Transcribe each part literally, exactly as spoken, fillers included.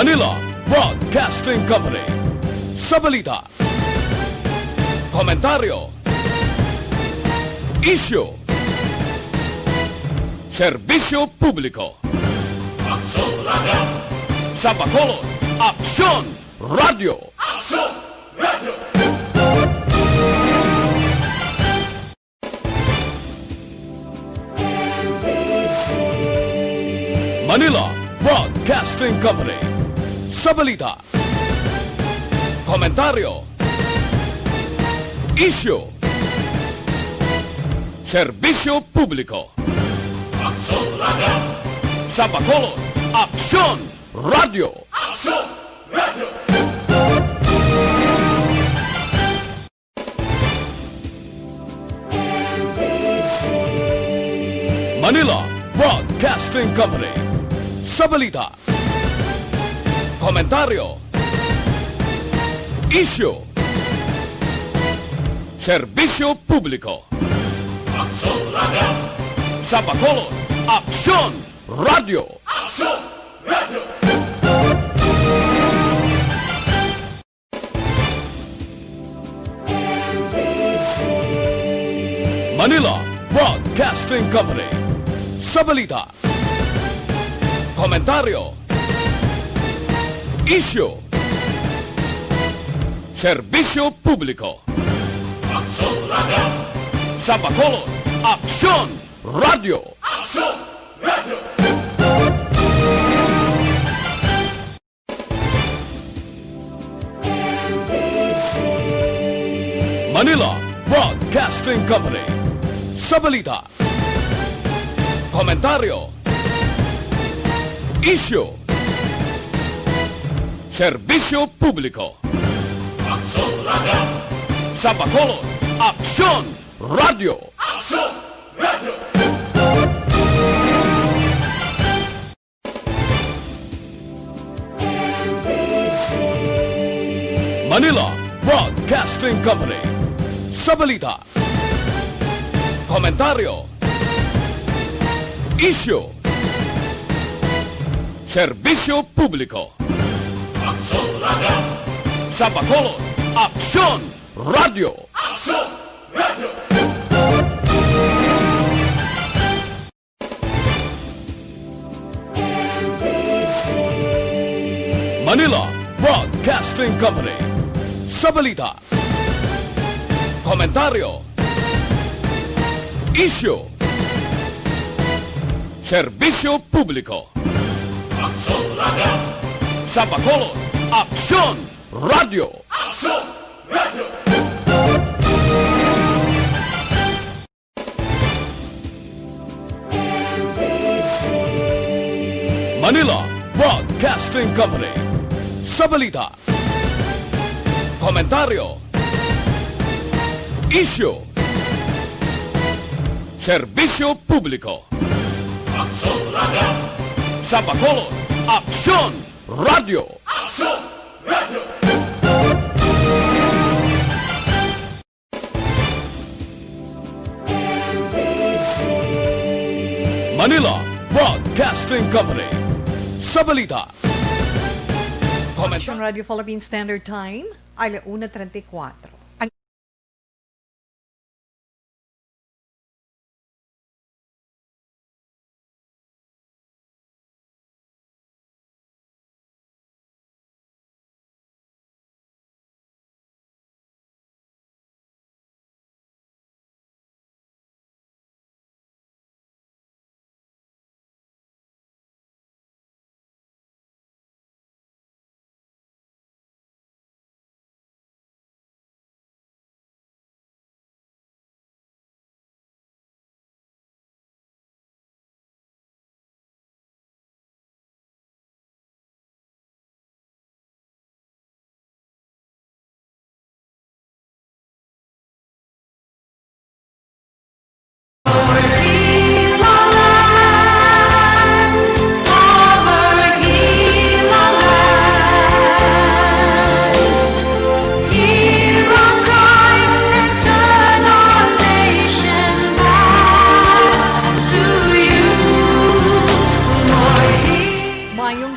Manila Broadcasting Company. Sa balita, komentaryo, isyu, serbisyo publiko. Aksyon Radio! Sa Bacolod, Aksyon Radio! Aksyon Radio! Manila Broadcasting Company. Sa balita, komentaryo, isyu, serbisyo publiko. Aksyon Radio! Sa Bacolod, Aksyon Radio! Aksyon Radio! Manila Broadcasting Company. Sa balita, komentaryo, isyu, serbisyo publiko. Aksyon Radio! Sa Bacolod, Aksyon Radio! Aksyon Radio! Manila Broadcasting Company. Sa balita, komentaryo, isyu, serbisyo publiko. Aksyon Radio! Sa Bacolod, Aksyon Radio! Aksyon Radio! Manila Broadcasting Company. Sa balita, komentaryo, isyu, serbisyo publiko. Aksyon Radio! Sa Bacolod, Aksyon Radio! Aksyon Radio! Manila Broadcasting Company. Sa balita, komentaryo, isyu, serbisyo publiko. Aksyon Radio! Sa Bacolod, Aksyon Radio! Aksyon Radio! Manila Broadcasting Company. Sa balita, komentaryo, isyu, serbisyo publiko. Aksyon Radio! Sa Bacolod, Aksyon Radio! Aksyon Radio! Manila Broadcasting Company. Sa balita, komentaryo, isyu, serbisyo publiko. Aksyon Radio! Sa Bacolod, Aksyon Radio! Aksyon Radio! Manila Broadcasting Company. Sa balita, Action Radio Philippine Standard Time, ala una treinta y cuatro.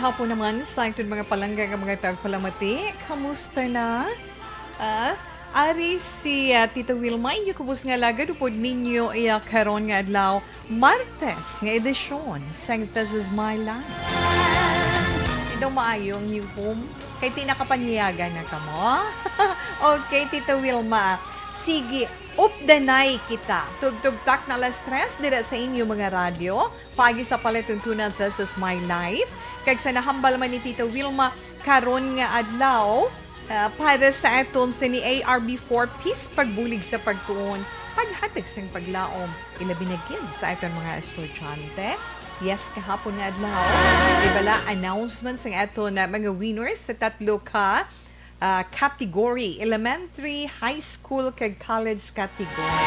Hapon naman sa aton mga palangga nga mga tagpalamati. Kamusta na? Ah, ari si, ah, Tita Wilma, inyo kubos nga alagad, upod ninyo iya karon nga adlaw, Martes nga edisyon sang This Is My Life. Ito maayo ang inyong home. Kay tinakapanyayagan na kamo. Okay, Tita Wilma. Sige, updanay kita. Tubtub tak na alas tres dira sa inyo mga radyo. Paagi sa palatuntunan, This Is My Life. Kag sa nahambal man ni Tita Wilma karon nga adlaw, ah, para sa aton sini A R B four Peace, pagbulig sa pagtuon, paghatag sang paglaom, ilabi na gid sa aton mga estudyante. Yes, kahapon nga adlaw, ibala announcement sang aton, ah, mga winners sa tatlo ka ah, category, elementary, high school, kag college category.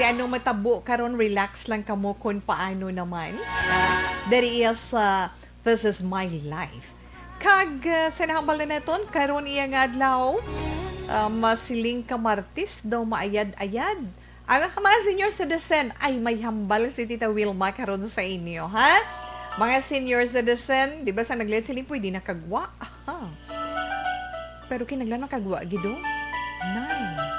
Kay anong matabo karon, relax lang kamo kung paano naman. Ah, diri iya sa This Is My Life. Kag, ah, sa nahambal na naton, karon iya nga adlaw, ah, masiling ka Martes daw maayad-ayad. Ang mga senior citizen, ay, may hambal si Tita Wilma karon sa inyo, ha? Mga senior citizen, di ba sa naglet siling pwede nakagwa? Aha. Pero kinahanglan makagwa gid, oh. Nine. Na.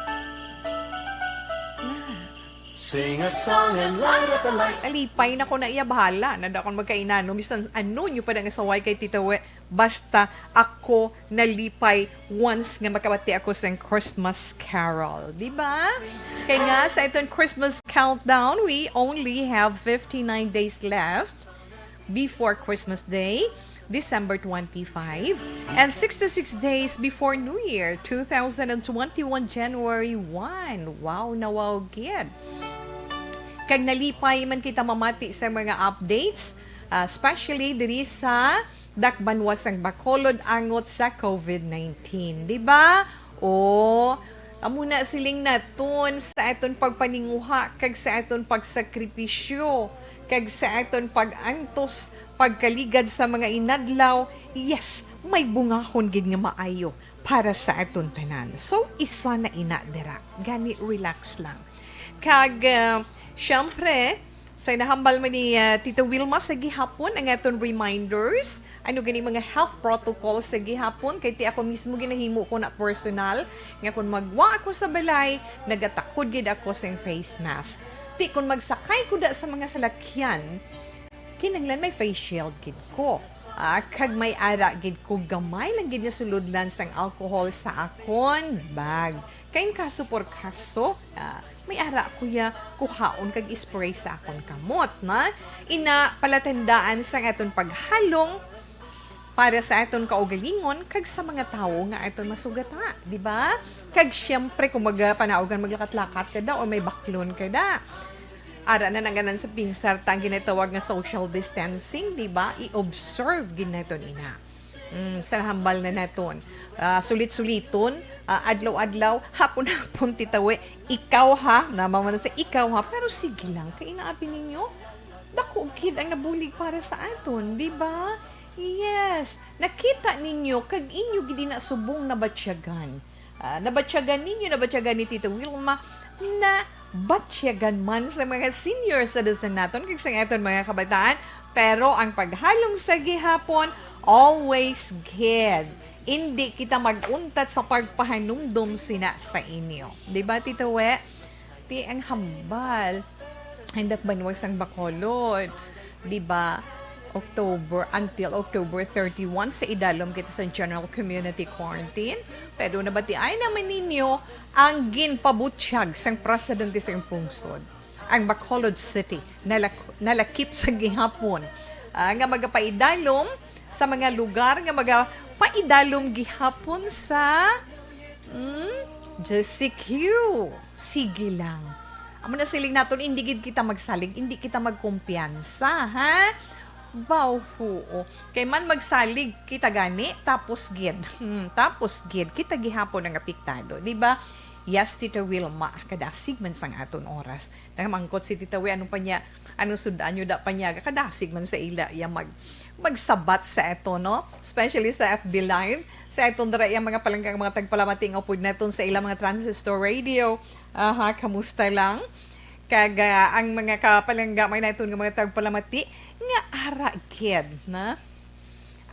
Sing a song and light up the lights. Alipay na ko na iya, bahala na da akong magkainano. Bisan ano nyo pa na nga saway kay Tita We, basta ako nalipay once nga makabati ako sa Christmas Carol. Di ba? Kay nga, sa itong Christmas countdown, we only have fifty-nine days left before Christmas Day, December twenty-five, and sixty-six days before New Year, two thousand and twenty-one, January one. Wow na wow gid. Kag nalipay man kita mamati sa mga updates, ah, especially diri sa dakbanwa sang Bacolod angot sa covid nineteen, di ba? O, amo na siling naton sa aton pagpaninguha kag sa aton pagsakripisyo kag sa aton pag-antos, pagkaligad sa mga inadlaw. Yes, may bungahon gid nga maayo para sa aton tanan. So, isa na ina dira. Gani, relax lang. Kag, ah, syempre, sa nahambal man ni, ah, Tita Wilma sa gihapon, ang aton reminders, ano gani mga health protocols sa gihapon, kay ti ako mismo ginahimo ko na personal, nga kung magwa ako sa balay, nagatakod gid ako sing face mask. Ti kung magsakay ko da sa mga salakyan, kinahanglan may face shield gid ko. Ah, kag may ara gid ko gamay lang gid nga sulodlan sang alcohol sa akon bag. Kay in kaso por kaso, ah, may ara ko ya kuhaon kag spray sa akon kamot, na? Ina, palatandaan sang aton paghalong para sa aton kaugalingon kag sa mga tawo nga aton masugata, di ba? Kag siyempre, kung magpanaugan, maglakat-lakat ka da o may baklon ka da, ara na nang ganan sa pinsar ta ang ginatawag nga social distancing, di ba? I-observe gid naton ina. Mm, sa hambal na naton. Ah, sulit-suliton, ah, adlaw-adlaw, hapon-hapon, Tita We. Ikaw ha, naman man sa ikaw ha, pero sige lang, kay inaabi ninyo, dako gid ang nabulig para sa aton, di ba? Yes, nakita ninyo, kag inyo gid ina subong nabatyagan. Ah, nabatyagan ninyo, nabatyagan ni Tita Wilma, na batyagan man sa mga senior citizen naton kag sa aton mga kabataan, pero ang paghalong sa gihapon, always gid. Indi kita mag-untat sa pagpahanumdom sina sa inyo. Di ba, Tita We? Ti ang hambal, ang dakbanwag sang Bacolod, di ba? October, until October thirty-one, sa idalom kita sa general community quarantine. Pero nabatiay naman ninyo ang ginpabutyag sang presidente sang pungsod, ang Bacolod City, nalak-, nalakip sa gihapon, ah, nga magapaidalom sa mga lugar nga magapaidalom gihapon sa, mm, G C Q. Sige lang. Amo na siling naton, indi gid kita magsalig, indi kita magkumpiyansa, ha? Baw, huo. Kay man magsalig kita gani, tapos gid. Hmm, tapos gid, kita gihapon ang apektado, di ba? Yes, Tita Wilma, kadasig man sang aton oras. Namangkot si Tita Wi, ano pa niya, ano sud-an nyo da pa niya, kadasig man sa ila, iya mag, magsabat sa ato, no? Especially sa F B Live, sa aton dira, iya mga palanggang mga tagpalamati nga upod naton sa ilang mga transistor radio. Aha, kamusta lang? Kag, ah, ang mga kapalangga may naton nga mga tagpalamati nga ara gid, na?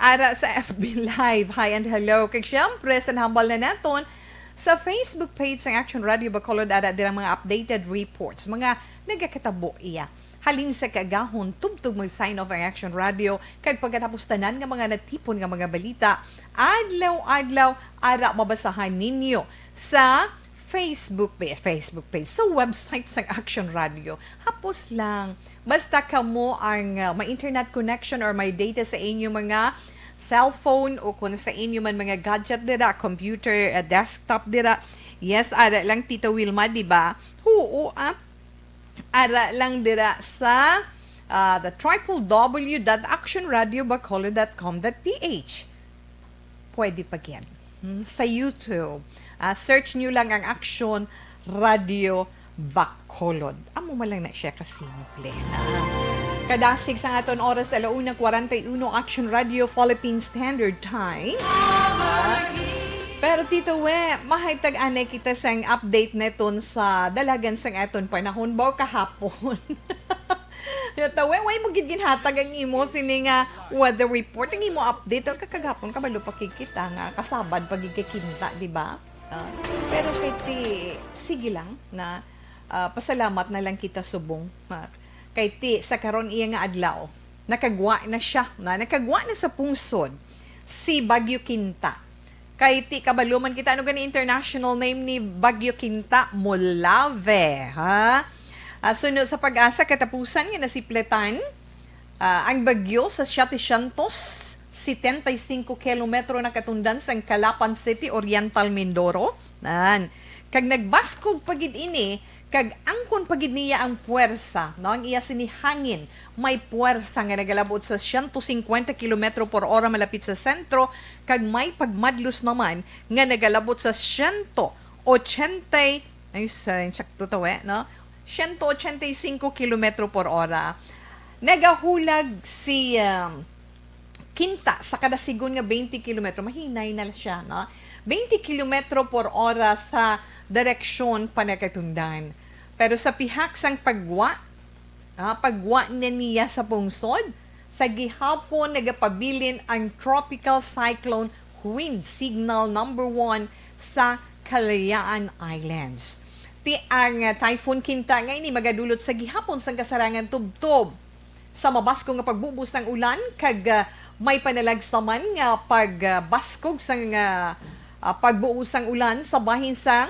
ara sa F B Live. Hi and hello. Kag syempre, sa nahambal na naton sa Facebook page sang Action Radio Bacolod, ara dirang mga updated reports, mga nagakatabo iya. Halin sa kaagahon, tubtob mag-sign off ang Action Radio, kag pagkatapos tanan nga mga natipon nga mga balita, adlaw-adlaw, ara mabasahan ninyo sa Facebook page, Facebook page, sa website sang Action Radio. Hapos lang. Basta kamo ang, uh, may internet connection or may data sa inyo mga cellphone o kung sa inyo man mga gadget dira, computer, uh, desktop dira. Yes, ara lang, Tita Wilma, di ba? Oo, ah. Ara lang dira sa, uh, the triple W dot action radio bacolod dot com dot P H. Pwede pa gid. Hmm, sa YouTube. Ah, search nyo lang ang Action Radio Bacolod. Amo man lang na siya kasimple. Ah. Kadasig sa aton oras, ala una kwarenta y uno, Action Radio Philippine Standard Time. Ah. Pero Tito We, mahaytag anay kita sang update neton sa dalagan sang aton panahon, baw kahapon. Yata, we, way mo gid ginhatag ang imo sini nga weather report, ang imo update, or kakagapon kabalo pa kay kita nga kasabad pa gid kay kinta, di ba? Ah, pero kay ti, sige lang na, ah, pasalamat na lang kita subong. Ah, kay ti, sa karon iya nga adlaw, nakagwa na siya, na nakagwa na sa pungsod si Bagyo Kinta. Kay ti kabalo man kita, ano gani international name ni Bagyo Kinta? Molave, ha? Ah, suno sa PAGASA, katapusan nga nasipletan, ah, ang bagyo sa setecientos setenta y cinco kilometro na katundan sang Calapan City, Oriental Mindoro. Nan. Kag nagbaskog pa gid ini, kag angkon pa gid niya ang puwersa, no, ang iya sini hangin, may puwersa nga nagalabot sa siyento singkwenta kilometro por ora malapit sa sentro, kag may pagmadlos naman nga nagalabot sa siyento ochenta, ay, sa, sakto to, eh, no? Siyento ochenta y cinco kilometro por ora. Nagahulag si, um, Kinta sa kada sigon nga twenty kilometro. Mahinay na siya, no? Twenty kilometro por ora sa direksyon panagkatundan. Pero sa pihak sang pagwa, ah, pagwa na niya sa pungsod, sa gihapon nagapabilin ang Tropical Cyclone Wind Signal number one sa Kalayaan Islands. Ti ang, ah, Typhoon Kinta nga ini magadulot sa gihapon sang kasarangan tubtob sa mabaskog nga pagbubo sang ulan kag, ah, may panalagsa man nga pagbaskog sang, ah, ah, pagbubo sang ulan sa bahin sang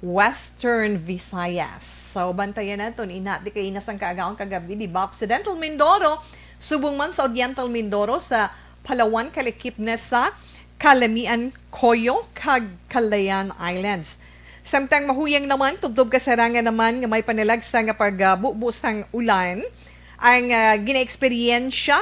Western Visayas. So, bantayan naton, ina, di kay ina sang kaagawan kagabi, di ba? Occidental Mindoro, subong man sa Oriental Mindoro, sa Palawan, kalakip na sa Calamian, Coyo, kag Calayan Islands. Samtang mahuyang naman, tubtob kasarangan naman nga may panalagsa nga pagbubo sang ulan ang, ah, ginaeksperyensya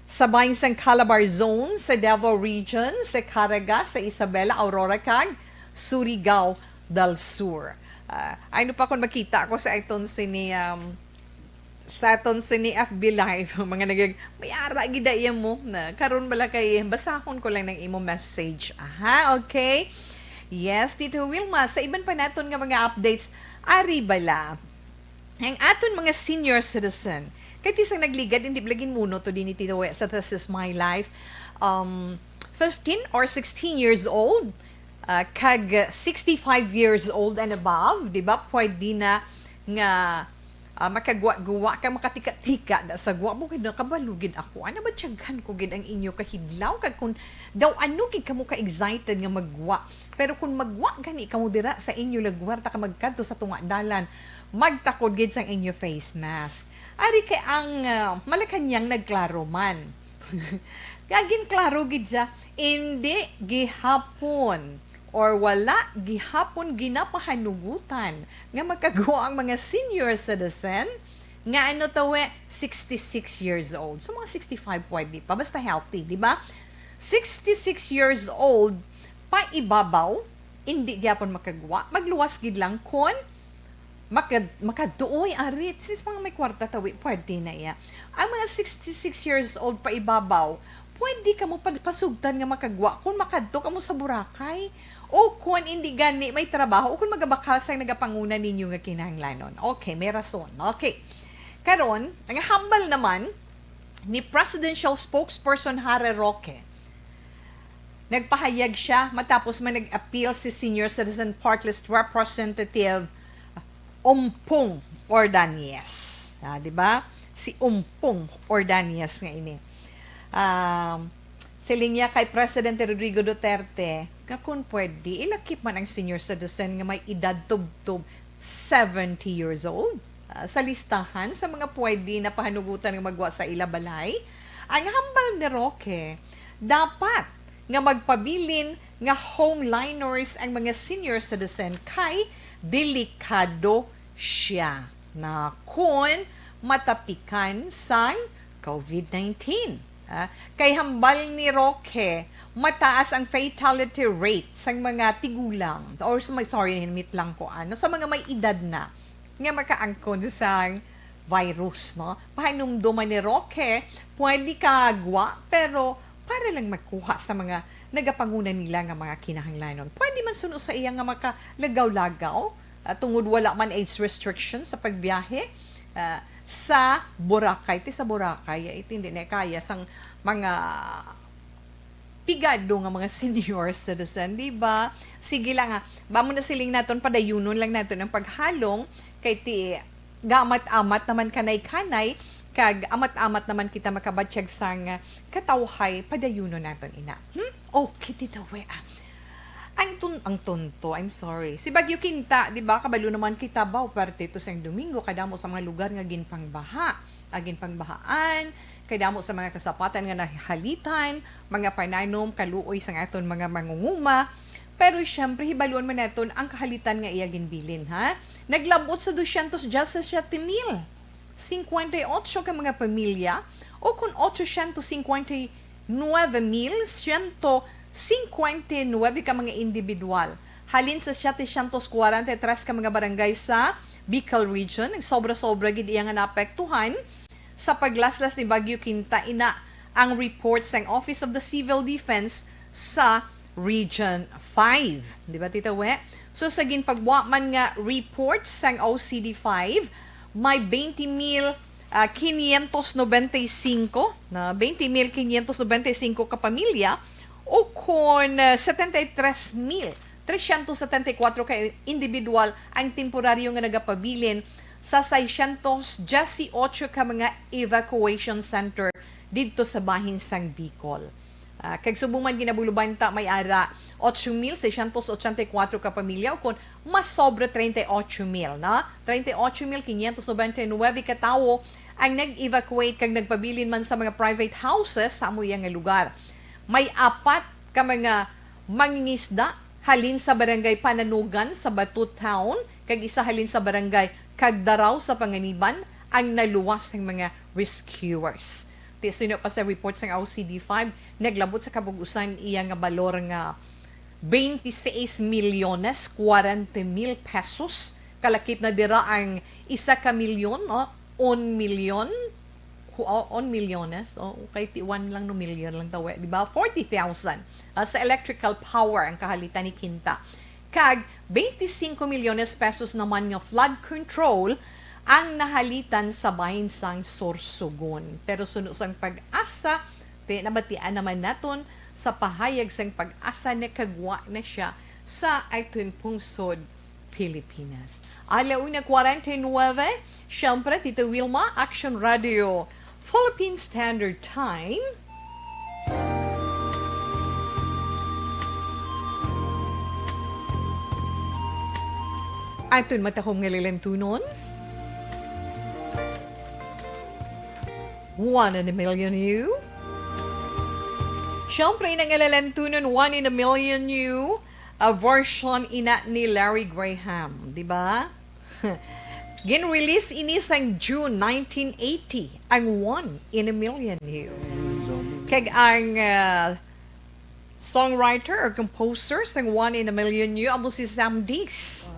sa bahin sang Calabar Zone, sa Davao Region, sa Caraga, sa Isabela, Aurora, kag Surigao del Sur. Ah, ano pa kung makita ko sa aton sini, um, sa aton sini F B Live, mga nagag-, may ara gid iya mo na. Karon bala kay basahon ko lang ng imo message. Aha, okay. Yes, Tito Wilma, sa iban pa naton nga mga updates, ari bala. Ang aton mga senior citizen, kay ti sang nagligad, hindi bala ginmuno to din ni Tito We sa This Is My Life, um, fifteen or sixteen years old, ah, kag sixty-five years old and above, di ba? Pwede na nga, ah, makagwa-guwa ka, makatika-tika da sa gwa mo, kay nakabalugid ako. Ano ba, tiyaghan ko gid ang inyo kahidlaw? Kag kung daw ano gid kamo ka-excited nga magwa, pero kung magwa gani kamo dira sa inyo lagwarta ka magkadto sa tunga dalan, magtakod gid sang inyo face mask. Ari kay ang, ah, Malacañang nagklaro man. Kag ginklaro gid siya, indi gihapon or wala gihapon ginapahanugutan nga makagwa ang mga senior citizen nga ano to, eh, sixty-six years old. So, mga sixty-five pwede pa, basta healthy, di ba? Sixty-six years old, paibabaw, indi gyapon makagwa. Magluwas gid lang kon makad-, makadtuoy, arit. Sis, mga may kwarta tawi, pwede na iya. Ang mga sixty-six years old paibabaw, pwede kamo pagpasugtan nga makagwa kung makadto kamo sa Boracay. O kung hindi gani may trabaho, o kung magabakal sa nagapanguna ninyo nga kinahanglanon. Okay, may rason. Okay. Karon, ang hambal naman ni Presidential Spokesperson Harry Roque, Nagpahayag siya matapos man nag-appeal si Senior Citizen Party List Representative Ompong Ordonez. Ah, di ba? Si Ompong Ordonez nga ini. Um, siling niya kay Presidente Rodrigo Duterte nga kung pwede, ilakip man ang senior citizen nga may edad tubtob seventy years old, ah, sa listahan sa mga pwede na pahanugutan nga magwa sa ila balay. Ang hambal ni Roque, dapat nga magpabilin nga homeliners ang mga senior citizen kay delikado siya na kon matapikan sang covid nineteen. Ah, kay hambal ni Roque, mataas ang fatality rate sang mga tigulang, or sa, sorry, hinimit lang ko, ano, sa mga may edad na nga makaangkon sang virus, no? Pahinumduman ni Roque, pwede ka gwa, pero para lang magkuha sa mga nagapanguna nila nga mga kinahanglanon. Pwede man suno sa iya nga makalagaw-lagaw, ah, tungod wala man age restriction sa pagbiyahe, ah, sa Boracay. Ti sa Boracay, ay, hindi na kaya sang mga pigado nga mga senior citizen, di ba? Sige lang, ha. Bamo na siling naton, padayunon lang naton ang paghalong kay ti gamat-amat naman kanay-kanay, kag amat-amat naman kita makabatyag sang katawhay, padayunon naton ina. Hmm? Oh, kiti daw, eh, ah. Ang tun-, ang tonto, I'm sorry. Si Bagyo Kinta, di ba, kabalo naman kita ba, parte to sang Domingo, kadamo sa mga lugar nga ginpangbaha, ah, ginpangbahaan, kadamo sa mga kasapatan nga nahalitan, mga pananom, kaluoy sang aton mga mangunguma. Pero, syempre, hibaluon man naton ang kahalitan nga iya ginbilin, ha? Naglabot sa dosyentos diyasisiete mil cincuenta y ocho ka mga pamilya, o kon ochocientos cincuenta y nueve mil ciento cincuenta y nueve ka mga individual, halin sa setecientos kwarenta y tres ka mga barangay sa Bicol Region. Nagsobra-sobra gid iya nga naapektuhan sa paglaslas ni Bagyo Kinta, ina ang report sang Office of the Civil Defense sa Region five. Di ba, Tita We? So, sa ginpagwa man nga report sang O C D five, may twenty mil, ah, quinientos noventa y cinco, na twenty mil quinientos noventa y cinco ka pamilya, o kon, ah, setenta y tres mil trescientos setenta y cuatro ka individual ang temporaryo nga nagapabilin sa seiscientos dieciocho ka mga evacuation center didto sa bahin sang Bicol. Ah, kag subong man ginabulubanta, may ara ocho mil seiscientos ochenta y cuatro ka pamilya, o kon mas sobra treinta y ocho mil, na treinta y ocho mil quinientos noventa y nueve ka tawo ang nag-evacuate kag nagpabilin man sa mga private houses sa amo iya nga lugar. May apat ka mga mangingisda halin sa Barangay Pananugan sa Bato Town, kag isa halin sa Barangay Cagdarao sa Panganiban ang naluwas sang mga rescuers. Ti suno pa sa report sang O C D five, naglabot sa kabug-usan iya nga balor nga twenty-six milyones kwarenta mil pesos. Kalakip na dira ang isa ka milyon, no? Un milyon, ku-, oh, un milyones, oh, kay ti one lang, no, million lang tawe, di ba? Forty thousand, ah, sa electrical power ang kahalitan ni Kinta. Kag twenty-cinco milyones pesos naman nga flood control ang nahalitan sa bahin sang Sorsogon. Pero suno sang PAGASA, ti nabatian naman naton sa pahayag sang PAGASA, nakagwa na siya sa aton pungsod Pilipinas. Ala una kwarenta y nuebe, siyempre, Tita Wilma, Action Radio, Philippine Standard Time. Aton matahom nga lalantunon. One in a Million You. Siyempre, ina nga lalantunon, One in a Million You, a version ina ni Larry Graham, di ba? Gin-release ini sang June nineteen eighty, ang One in a Million You. Kag ang, ah, songwriter or composer sang One in a Million You amo si Sam Dees.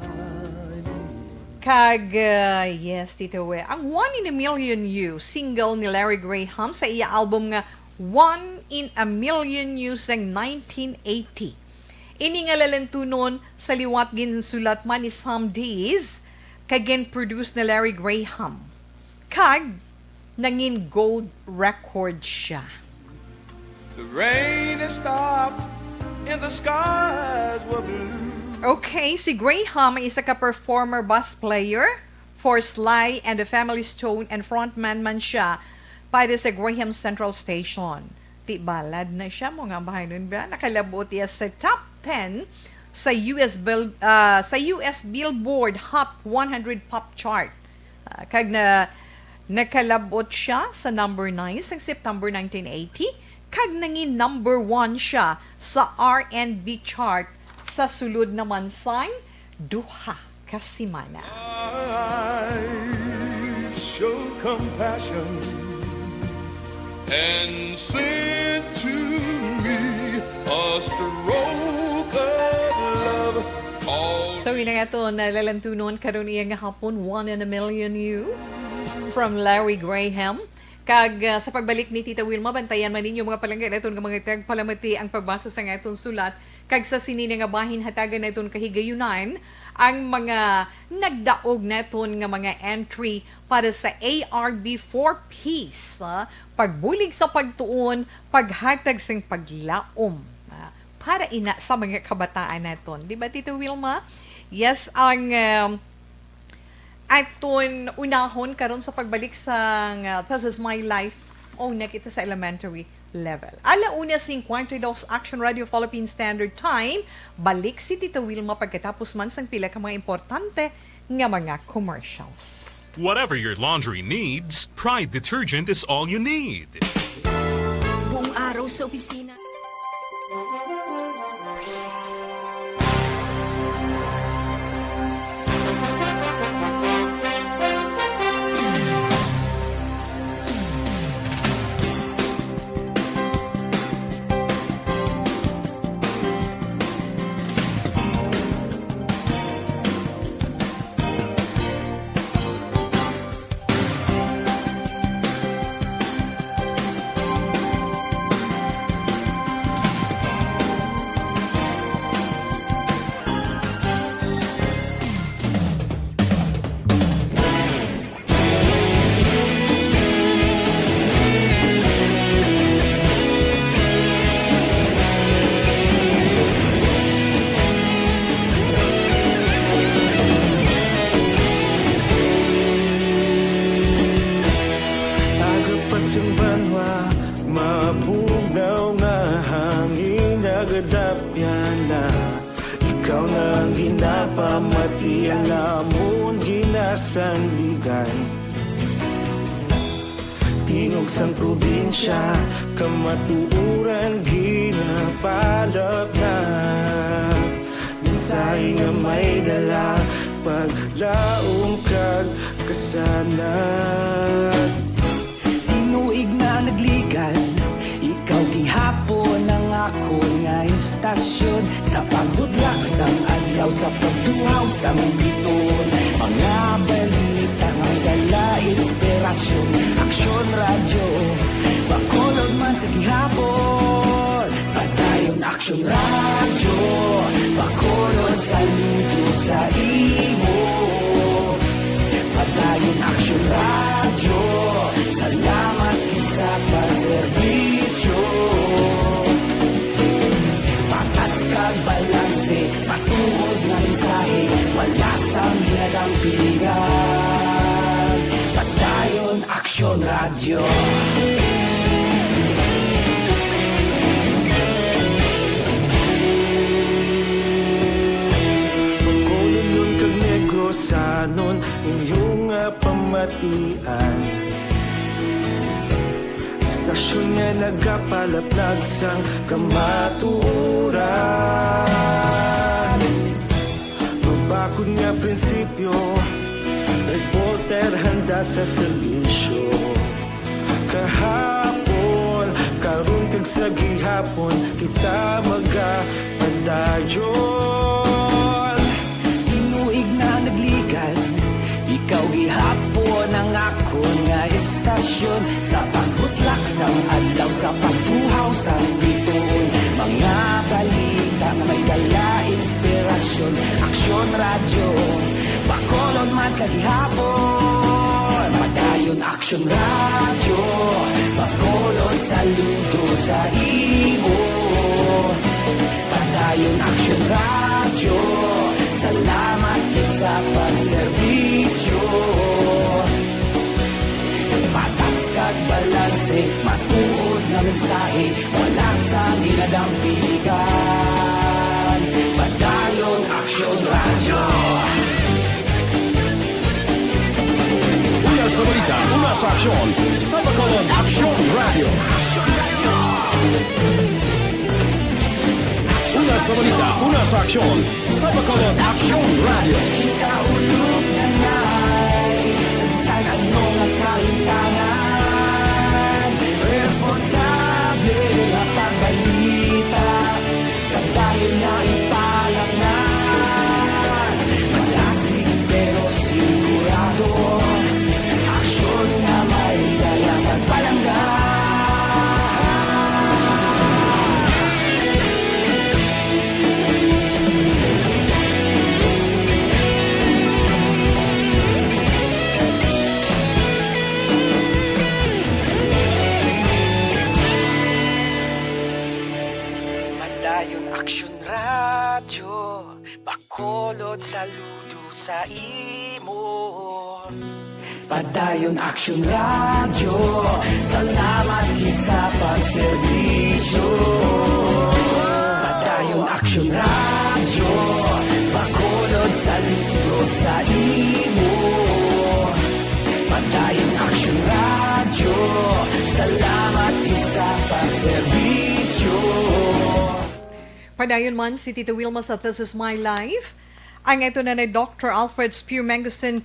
Kag, ah, yes, Tito We, ang One in a Million You single ni Larry Graham sa iya album nga One in a Million You sang nineteen eighty. Ini nga lalantunon sa liwat ginsulat man ni Sam Dees kag gin-produce ni Larry Graham. Kag nangin gold record siya. The rain has stopped. And the skies were blue. Okay, si Graham ay isa ka performer, bass player for Sly and the Family Stone, and frontman man siya para sa Graham Central Station. Ti balad na siya, mga bahanon ba? Nakalabot iya sa top ten sa U S Bil-, ah, sa U S Billboard Hot one hundred Pop Chart. Ah, kag na, nakalabot siya sa number nine sang September nineteen eighty, kag nangin number one siya sa R and B chart sa sulod naman sang duha ka semana. Life show compassion and send to me a stroke of love. All So, yun ang aton nalalantunon karon iya nga hapon, One in a Million You, from Larry Graham. Kag, ah, sa pagbalik ni Tita Wilma, bantayan man ninyo, mga palangga naton nga mga tagpalamati, ang pagbasa sa aton sulat. Kag sa sini na nga bahin, hatagan naton kahigayunan ang mga nagdaog naton nga mga entry para sa A R B for Peace, ah, pagbulig sa pagtuon, paghatag sing paglaom, ah, para ina sa mga kabataan naton. Di ba, Tita Wilma? Yes, ang, um, aton unahon karon sa pagbalik sang, uh, This Is My Life, o na kita sa elementary level. Ala una cincuenta y dos, Action Radio Philippine Standard Time. Balik si Tita Wilma pagkatapos man sang pila ka mga importante nga mga commercials. Whatever your laundry needs, Pride Detergent is all you need. Buong araw sa opisina. Aga pa sing banwa, mabugnaw nga hangin, nagadapyan na. Ikaw na ang ginapamati, ang amon ginasandigan. Tingog sang probinsya, kamatuoran ginapalapnap. Mensahe nga may dala, paglaom kag kasanag. Tinuig na nagligan, ikaw gihapon ang akon nga istasyon. Sa pagbudlak sang adlaw, sa pagtuhaw sang biton, mga balita nga dala inspirasyon. Aksyon Radyo, Bacolod man sa gihapon. Padayon Aksyon Radyo, Bacolod, saludo sa imo. Padayon Aksyon Radyo, salamat gid sa pagserbisyo. Patas kag balanse, matuod nga mensahe, wala sang ginadampigan. Padayon Aksyon Radyo. Bacolodnon kag Negrosanon, inyo nga pamatian. Istasyon nga nagapalaplag sang kamatuoran. Mabakod nga prinsipyo, reporter handa sa serbisyo. Kahapon, karon kag sa gihapon, kita magapadayon. Tinuig na nagligan, ikaw gihapon ang akon nga istasyon. Sa pagbutlak sang adlaw, sa pagtuhaw sang biton, mga balita nga may dala inspirasyon. Aksyon Radyo, Bacolod man sa gihapon. Padayon Aksyon Radyo, Bacolod, saludo sa imo. Salamat gid sa pagserbisyo. Patas kag balanse, matuod nga mensahe, wala sang ginadampingan. Padayon Aksyon Radyo. Una sa balita, una sa aksyon, sa Bacolod Aksyon Radyo. Una sa balita, una sa aksyon, sa Bacolod Aksyon Radyo. Ikaulog na ngay, sa bisan ano nga kahintangan, responsable nga pagbalita, padayon nga ipalangnan. Malasig pero sigurado, aksyon nga may dala pagpalangga. Padayon Aksyon Radyo, Bacolod, saludo sa imo. Padayon Aksyon Radyo, salamat gid sa pagserbisyo. Padayon Aksyon Radyo, Bacolod, saludo sa imo. Padayon Aksyon Radyo, salamat gid sa pagserbisyo. Padayon man si Tita Wilma sa This Is My Life. Ang ito na ni Doctor Alfred Spear Mangusten.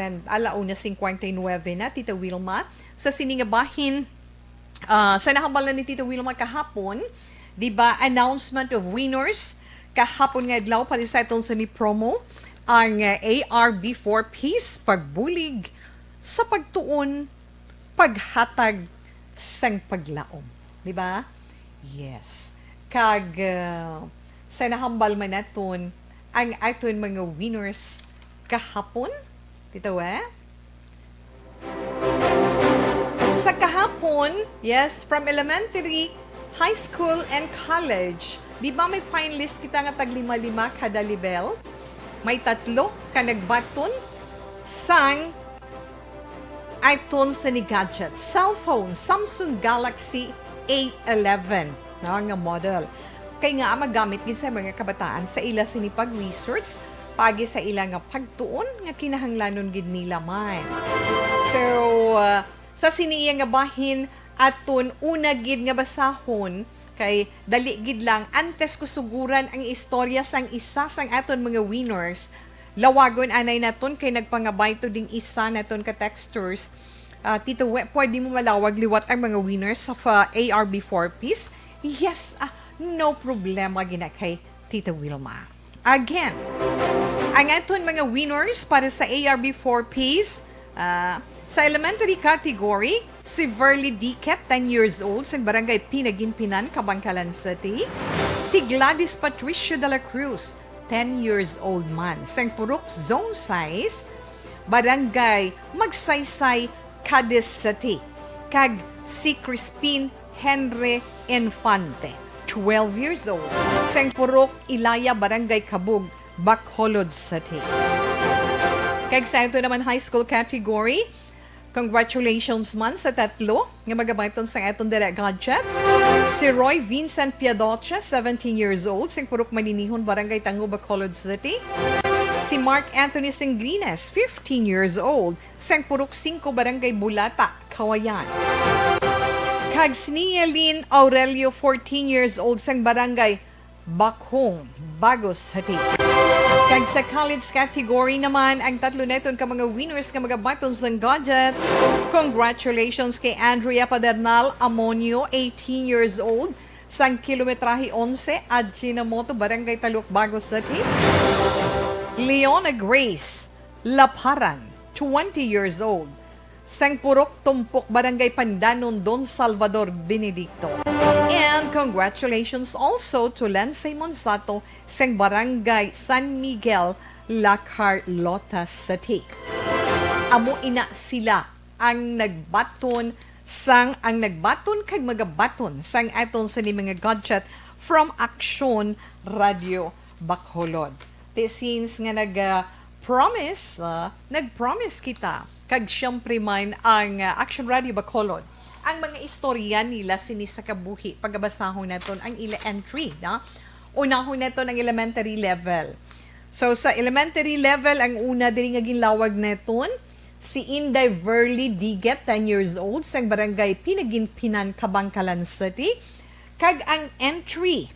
Alas una cincuenta y nueve na, Tita Wilma. Sa sini nga bahin, ah, sa nahambal na ni Tita Wilma kahapon, di ba, announcement of winners kahapon nga adlaw para sa atong sini promo, ang, ah, A R B four Ps, pagbulig sa pagtuon, paghatag sang paglaom, di ba? Yes. Kag, uh, sa nahambal man naton ang aton mga winners kahapon, Tita We? Sa kahapon, yes, from elementary, high school, and college, di ba may finalist kita nga taglima-lima kada level? May tatlo ka nagbaton sang iTunes ni gadget, cellphone, Samsung Galaxy A eleven, no, nga model. Kay nga magamit gid sa mga kabataan sa ila sini pag-research paagi sa ila nga pagtuon nga kinahanglanon gid nila man. So, uh, sa sini iya nga bahin, aton una gid nga basahon, kay dali gid lang, antes ko suguran ang istorya sang isa sang aton mga winners, lawagon anay naton kay nagpangabay to ding isa naton ka texters. Ah, Tito We, pwede mo malawag liwat ang mga winners sa fa-, A R B four Ps? Yes, ah, no problema gina kay Tita Wilma. Again, Ang aton mga winners para sa A R B four Ps, ah, sa elementary category, si Verly Diquet, ten years old, sang Barangay Pinaginpinan, Kabankalan City. Si Gladys Patricia de la Cruz, ten years old man, sang Purok Zone Six, Barangay Magsaysay, Cadiz City, kag si Crispin Henry Infante, twelve years old, sang Purok Ilaya, Barangay Kabug, Bacolod City. Kag sa ato naman high school category, congratulations man sa tatlo nga magabaton sa aton dira gadget. Si Roy Vincent Piadocha, seventeen years old, sing Purok Maninihon, Barangay Tango, Bacolod City. Si Mark Anthony Singlines, fifteen years old, sang Purok Singko, Barangay Bulata, Kawayan. Kag si Nialin Aurelio, fourteen years old, sang Barangay Bakhong, Bagos City. Kag sa college category naman, ang tatlo neton ka mga winners nga magabaton sang gadgets. Congratulations kay Andrea Padernal Amonio, eighteen years old, sang Kilometrahe Onse, Ajinomoto, Barangay Taluk, Bagos City. Leona Grace Laparan, twenty years old, sang Purok Tumpok, Barangay Pandanon, Don Salvador Benedicto. And congratulations also to Lensay Monsato sang Barangay San Miguel, La Carlota City. Amo ina sila ang nagbaton sang, ang nagbaton kag magabaton sang aton sini mga gadget from Aksyon Radio Bacolod. Ti since nga nag, ah, promise, ah, nag-promise kita, kag siyempre man ang, ah, Action Radio Bacolod, ang mga istorya nila sini sa kabuhi, pagabasahon naton ang ila entry, no? Unahon naton ang elementary level. So, sa elementary level, ang una diri nga ginlawag naton, si Inday Verly Diget, ten years old, sang Barangay Pinaginpinan, Kabankalan City, kag ang entry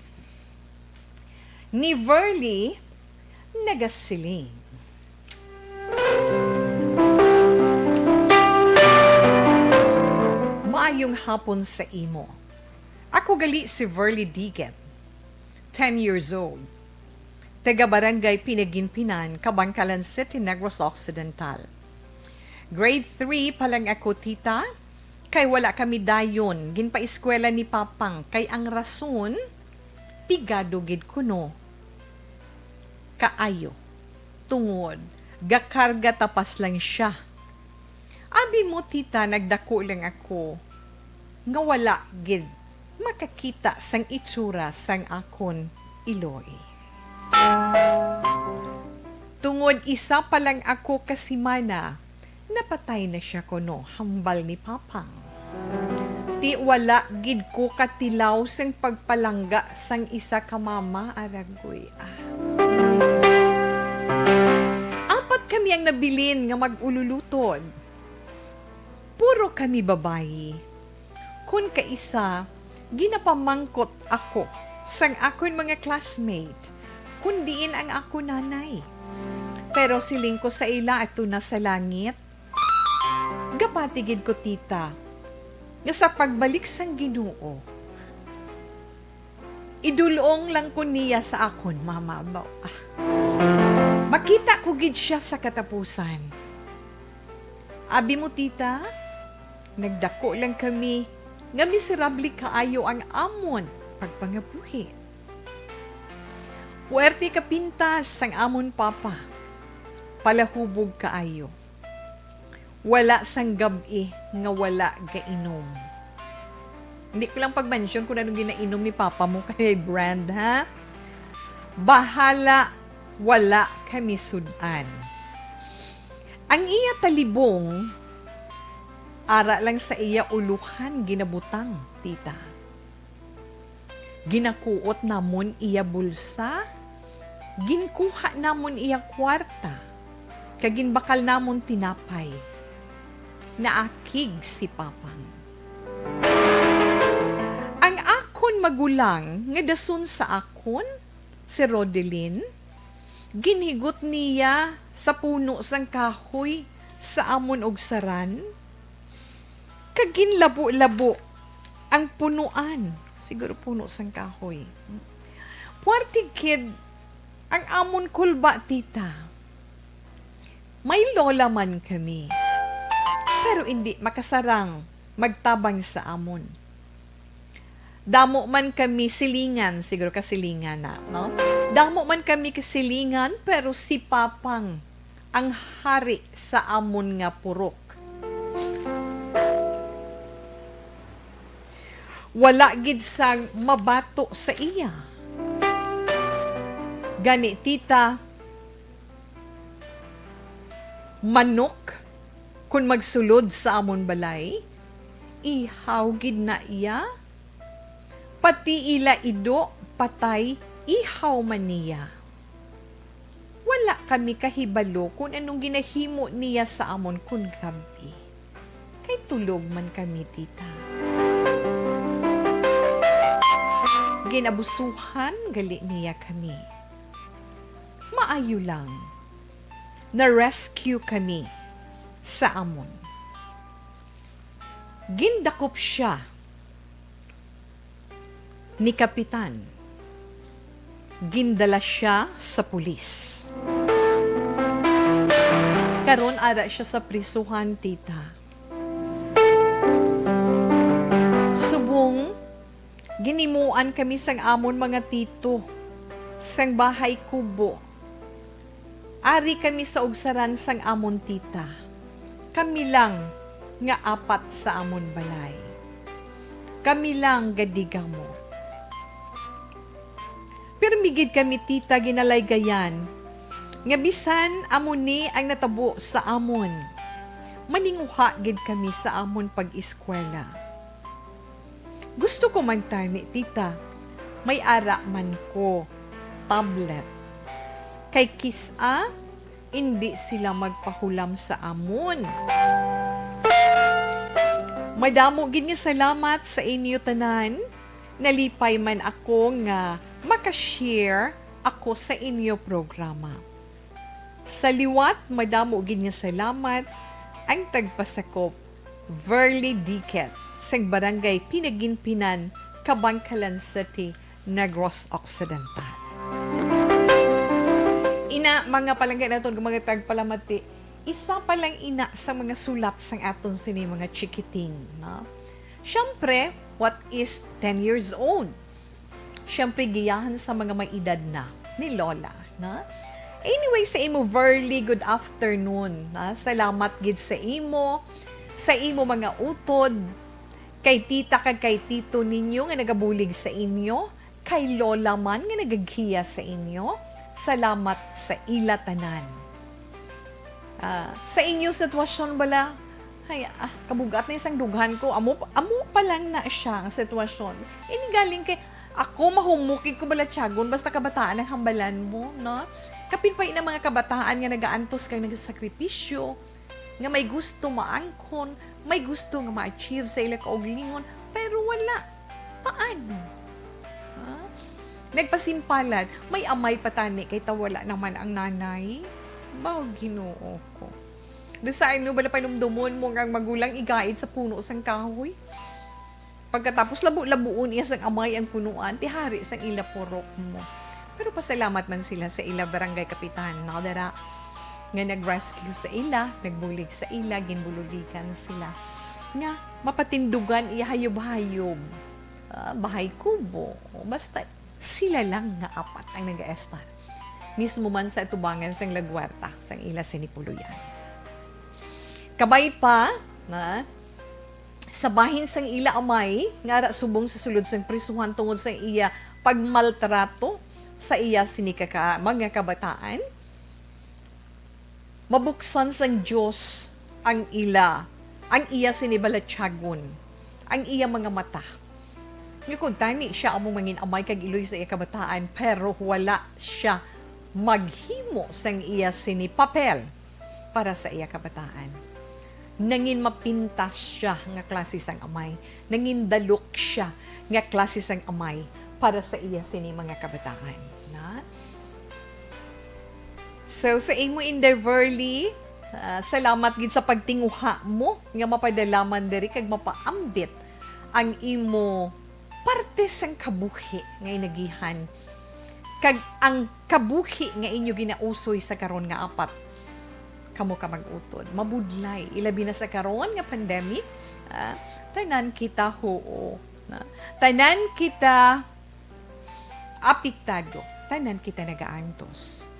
ni Verly nagasiling. Maayong hapon sa imo. Ako gali si Verly Diget, ten years old, taga Barangay Pinaginpinan, Kabankalan City, Negros Occidental. Grade three pa lang ako, tita, kay wala kami dayon ginpaeskwela ni Papang, kay ang rason, pigado gid kuno kaayo, tungod gakarga tapas lang sia. Abi mo, tita, nagdako lang ako nga wala gid makakita sang itsura sang akon iloy. Tungod isa pa lang ako ka semana, napatay na sia kuno, hambal ni Papang. Ti wala gid ko katilaw sang pagpalangga sang isa ka mama, aragoy, ah. Apat kami ang nabilin nga mag-ululutod. Puro kami babayi. Kun kaisa, ginapamangkot ako sang akon mga classmate kun diin ang akon nanay. Pero siling ko sa ila, ato na sa langit. Gapati gid ko, tita, nga sa pagbalik sang Ginoo, idul-ong lang ko niya sa akon, mama, baw-, ah. Makita ko gid sia sa katapusan. Abi mo, tita, nagdako lang kami nga miserable kaayo ang amon pagpangabuhi. Puwerte ka pintas sang amon papa, palahubog kaayo. Wala sang gab-i nga wala gainom. Hindi ko lang pag-mention kung anong ginainom ni papa mo kay brand, ha? Bahala, wala kami sud-an. Ang iya talibong, ara lang sa iya ulohan ginabutang, tita. Ginakuot namon iya bulsa, ginkuha namon iya kwarta, kag ginbakal namon tinapay. Naakig si Papang. Ang akon magulang nga dason sa akon, si Rodelin, ginhigot niya sa puno sang kahoy sa amon ugsaran, kag ginlabo-labo ang punuan, siguro puno sang kahoy. Puwerte gid ang amon kulba, tita. May lola man kami, pero indi makasarang magtabang sa amon. Damo man kami silingan, siguro kasilingan na, no? Damo man kami kasilingan, pero si Papang ang hari sa amon nga purok. Wala gid sang mabato sa iya. Gani, tita, manok, kun magsulod sa amon balay, ihaw gid na iya. Pati ila ido, patay, ihaw man niya. Wala kami kahibalo kun anong ginahimo niya sa amon kun gab-i, kay tulog man kami, tita. Ginabusuhan gali niya kami. Maayo lang, na-rescue kami sa amon. Gindakop siya ni kapitan. Gindala siya sa pulis. Karon ara siya sa prisuhan, tita. Subong, ginimuan kami sang amon mga tito sang bahay kubo. Ari kami sa ugsaran sang amon tita. Kami lang nga apat sa amon balay. Kami lang gadigamo. Pirmi gid kami, tita, ginalaygayan nga bisan amo ni ang natabo sa amon, maninguha gid kami sa amon pag-eskwela. Gusto ko man tani, tita, may ara man ko tablet. Kay kis-a, indi sila magpahulam sa amon. Madamo gid nga salamat sa inyo tanan. Nalipay man ako nga maka-share ako sa inyo programa. Sa liwat, madamo gid nga salamat ang tagpasakop, Verly Diquet, sang Barangay Pinaginpinan, Kabankalan City, Negros Occidental. Ina, mga palangga naton nga mga tagpalamati, isa pa lang ina sa mga sulat sang aton sini mga chikiting, no? Siyempre, what is ten years old? Siyempre, giyahan sa mga may edad na ni Lola, no? Anyway, sa imo, Verly, good afternoon, na. Salamat gid sa imo, sa imo mga utod, kay tita kag kay tito ninyo nga nagabulig sa inyo, kay lola man nga nagagiya sa inyo. Salamat sa ila tanan. Ah, sa inyo sitwasyon bala, ay, ah, kabugat na isang dughan ko. Amo, amo pa lang na siya ang sitwasyon. Ini galing kay ako, mahumok gid ko balatyagon, basta kabataan ang hambalan mo, no? Kapin pa ina mga kabataan nga nagaantos kag nagsakripisyo, nga may gusto maangkon, may gusto nga ma-achieve sa ila kaugalingon, pero wala. Paano? Ha? Nagpasimpalad, may amay pa tani kay ta wala naman ang nanay. Baw, Ginoo ko. Bisag ano bala panumdomon mo nga ang magulang igaid sa puno sang kahoy? Pagkatapos labo-labuon iya sang amay ang punuan, ti hari sang ila purok mo. Pero pasalamat man sila sa ila barangay kapitan, no, dara, nga nag-rescue sa ila, nagbulig sa ila, ginbululigan sila. Nga mapatindugan iya hayob-hayob, ah, bahay kubo, o basta sila lang nga apat ang nag-estar. Mismo man sa atubangan sang lagwarta, sang ila sini puloy-an. Kabay pa, na, sa bahin sang ila amay, nga ara subong sa sulod sang prisuhan tungod sa iya pagmaltrato sa iya sini ka, ka, mga kabataan, mabuksan sang Dios ang ila, ang iya sini balatyagon, ang iya mga mata. Nga kuntani siya amo mangin-amay kag iloy sa iya kabataan, pero wala siya maghimo sang iya sini papel para sa iya kabataan. Nangin mapintas siya nga klase sang amay. Nangin dalok siya nga klase sang amay para sa iya sini mga kabataan. Na? So, sa imo, Inday Verly, ah, salamat gid sa pagtinguha mo nga mapadala man diri kag mapaambit ang imo parte sang kabuhi nga inagihan, kag ang kabuhi nga inyo ginausoy sa karon nga apat. kamo ka mag-utod. Mabudlay, ilabi na sa karon nga pandemic, ah, tanan kita huo, na. Tanan kita apektado, tanan kita nagaantos.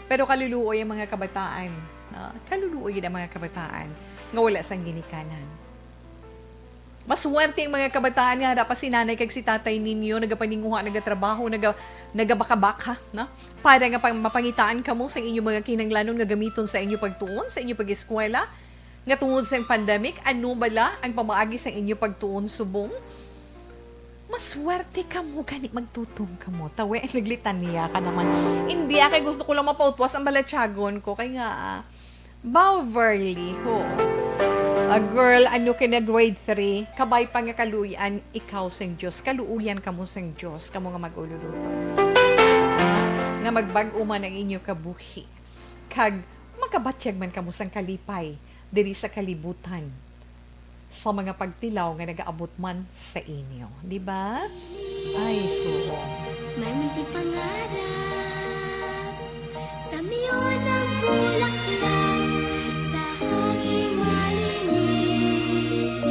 Pero kaluluoy ang mga kabataan, na. Kaluluoy gid ang mga kabataan nga wala sang ginikanan. Maswerte ang mga kabataan nga ara pa si nanay kag si tatay ninyo nagapaninguha, nagatrabaho, naga-, nagabakabaka, na? Para nga pang-, mapangitaan kamo sa inyong mga kinahanglanon nga gamiton sa inyo pagtuon, sa inyo pag-eskwela, nga tungod sa pandemic, ano bala ang pamaagi sa inyo pagtuon subong? Maswerte kamo gani magtutom kamo. Tawe, naglitanya ka naman. Hindi, ah, kay gusto ko lang mapautwas ang balatyagon ko. Kay nga, ah, Beverly, ho. A girl, ano ka na grade three, kabay pa nga kaluy-an ikaw sang Dios, kaluoyan kamo sang Dios, kamo nga mag-ululuto. Nga magbag-o man ang inyo kabuhi, kag makabatyag man kamo sang kalipay diri sa kalibutan, sa mga pagtilaw nga nagaabot man sa inyo. Di ba? Ay, oo. May munting pangarap sa miyon ang bulaklak sa hangin malinis.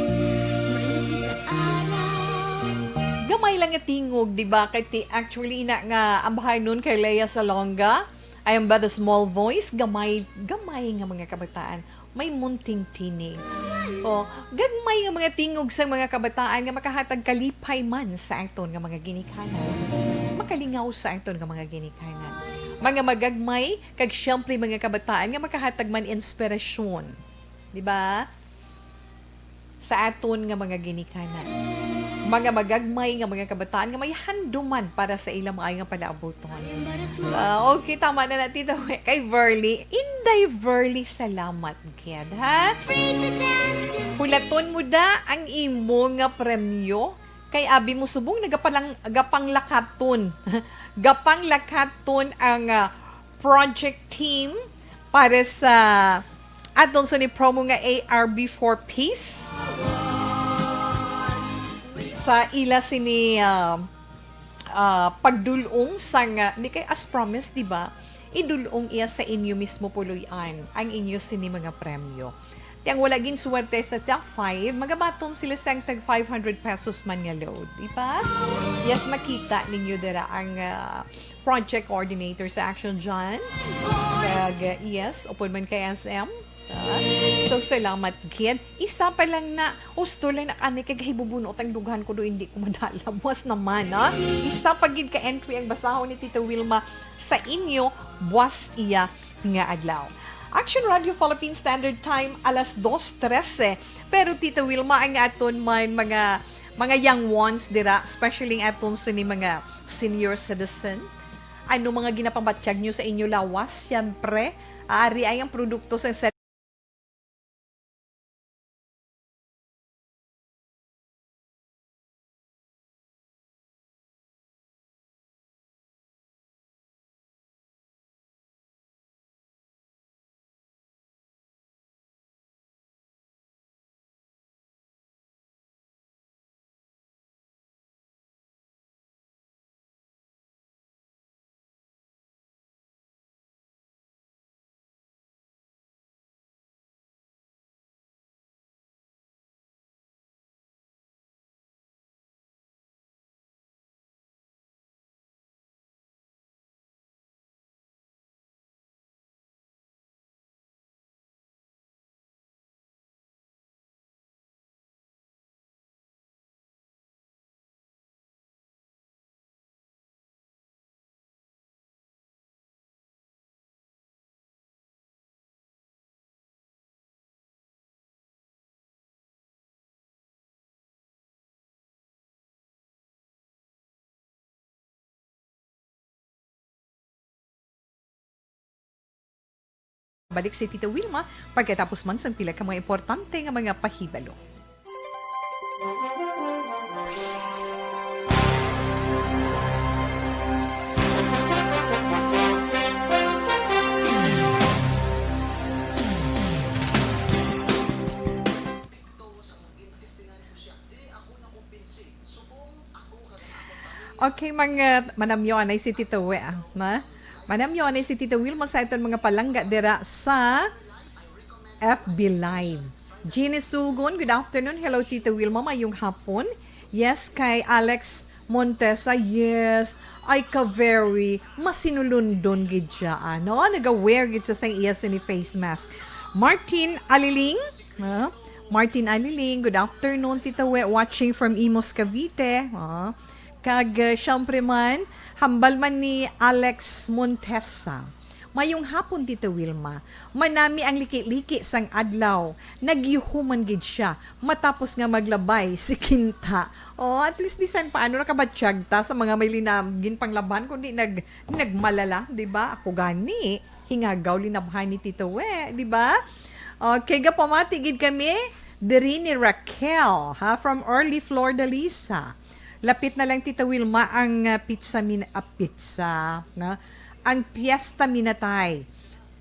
Maniti sa araw. Gamay lang nga tingog, di ba? Kay ti-, actually, ina nga ambahanon kay Lea Salonga, I am but a small voice, gamay, gamay nga mga kabataan, may munting tinig. O, gagmay nga mga tingog sa mga kabataan nga makahatag kalipay man sa aton nga mga ginikanan, makalingaw sa aton nga mga ginikanan. Mga magagmay, kag siyempre mga kabataan nga makahatag man inspirasyon. Di ba? Sa aton nga mga ginikanan. Mga magagmay nga mga kabataan nga may handuman para sa ila maayo nga palaabuton. Ah, okay, tama na na, Tita We-, kay Verly. Inday Verly, salamat gid, ha? Hulaton mo da ang imo nga premyo. Kay abi mo subong nagapalang-, gapanglakaton. Gapanglakaton ang, ah, project team para sa aton sini promo nga A R B for Peace. Sa ila sini, ah, ah, pagdulong sang, ah, di kay as promised, di ba? Idulong iya sa inyo mismo puloy-an ang inyo sini mga premyo. Ti ang wala ginswerte sa top five, magabaton sila sang tag five hundred pesos man nga load. Di ba? Yes, makita ninyo dira ang, ah, project coordinator sa Action John. Kag, yes, upod man kay S M. Ah, so, salamat gid. Isa pa lang na, husto lang na ani kay gahibubunot ang dughan ko do, hindi ko madala. Buwas naman, ah. Isa pa gid ka entry ang basahon ni Tita Wilma sa inyo, buwas iya nga adlaw. Action Radio Philippine Standard Time, alas dos trese. Pero, Tita Wilma, ang aton man mga, mga young ones dira, especially ang aton sini mga senior citizen, ano mga ginapambatyag nyo sa inyo lawas? Siyempre, ari ay ang produkto sa Balik si Tita Wilma pagkatapos man sang pila ka mga importante nga mga pahibalo. Okay, mga manamyo anay si Tito We, ah, ma? Manamyo anay si Tito Wilma sa aton mga palangga dira sa F B Live. Jeannie Sugon, good afternoon. Hello, Tita Wilma. Mayong hapon. Yes, kay Alex Montesa. Yes, ay ka very masinulundon gid siya, ano? Nag-wear gid sa sang iya sini face mask. Martin Aliling, ha? Martin Aliling, good afternoon, Tita We, watching from Imus, Cavite. Ha? Kag, uh, syempre man, hambal man ni Alex Montesa. Mayong hapon, Tita Wilma. Manami ang liki-liki sang adlaw. Nagyuhuman gid siya matapos nga maglabay si Kinta. Oh, at least bisan paano nakabatyag ta sa mga may linam-, ginpanglabhan, kundi nag-, nagmalala, di ba? Ako gani, hingagaw linabhan ni Tita We, di ba? Okay, gapamati gid kami diri ni Raquel, ha, from Early Flordalisa. Lapit na lang, Tita Wilma, ang, ah, pizza min-, ah, pizza, no? Ang Fiesta Minatay.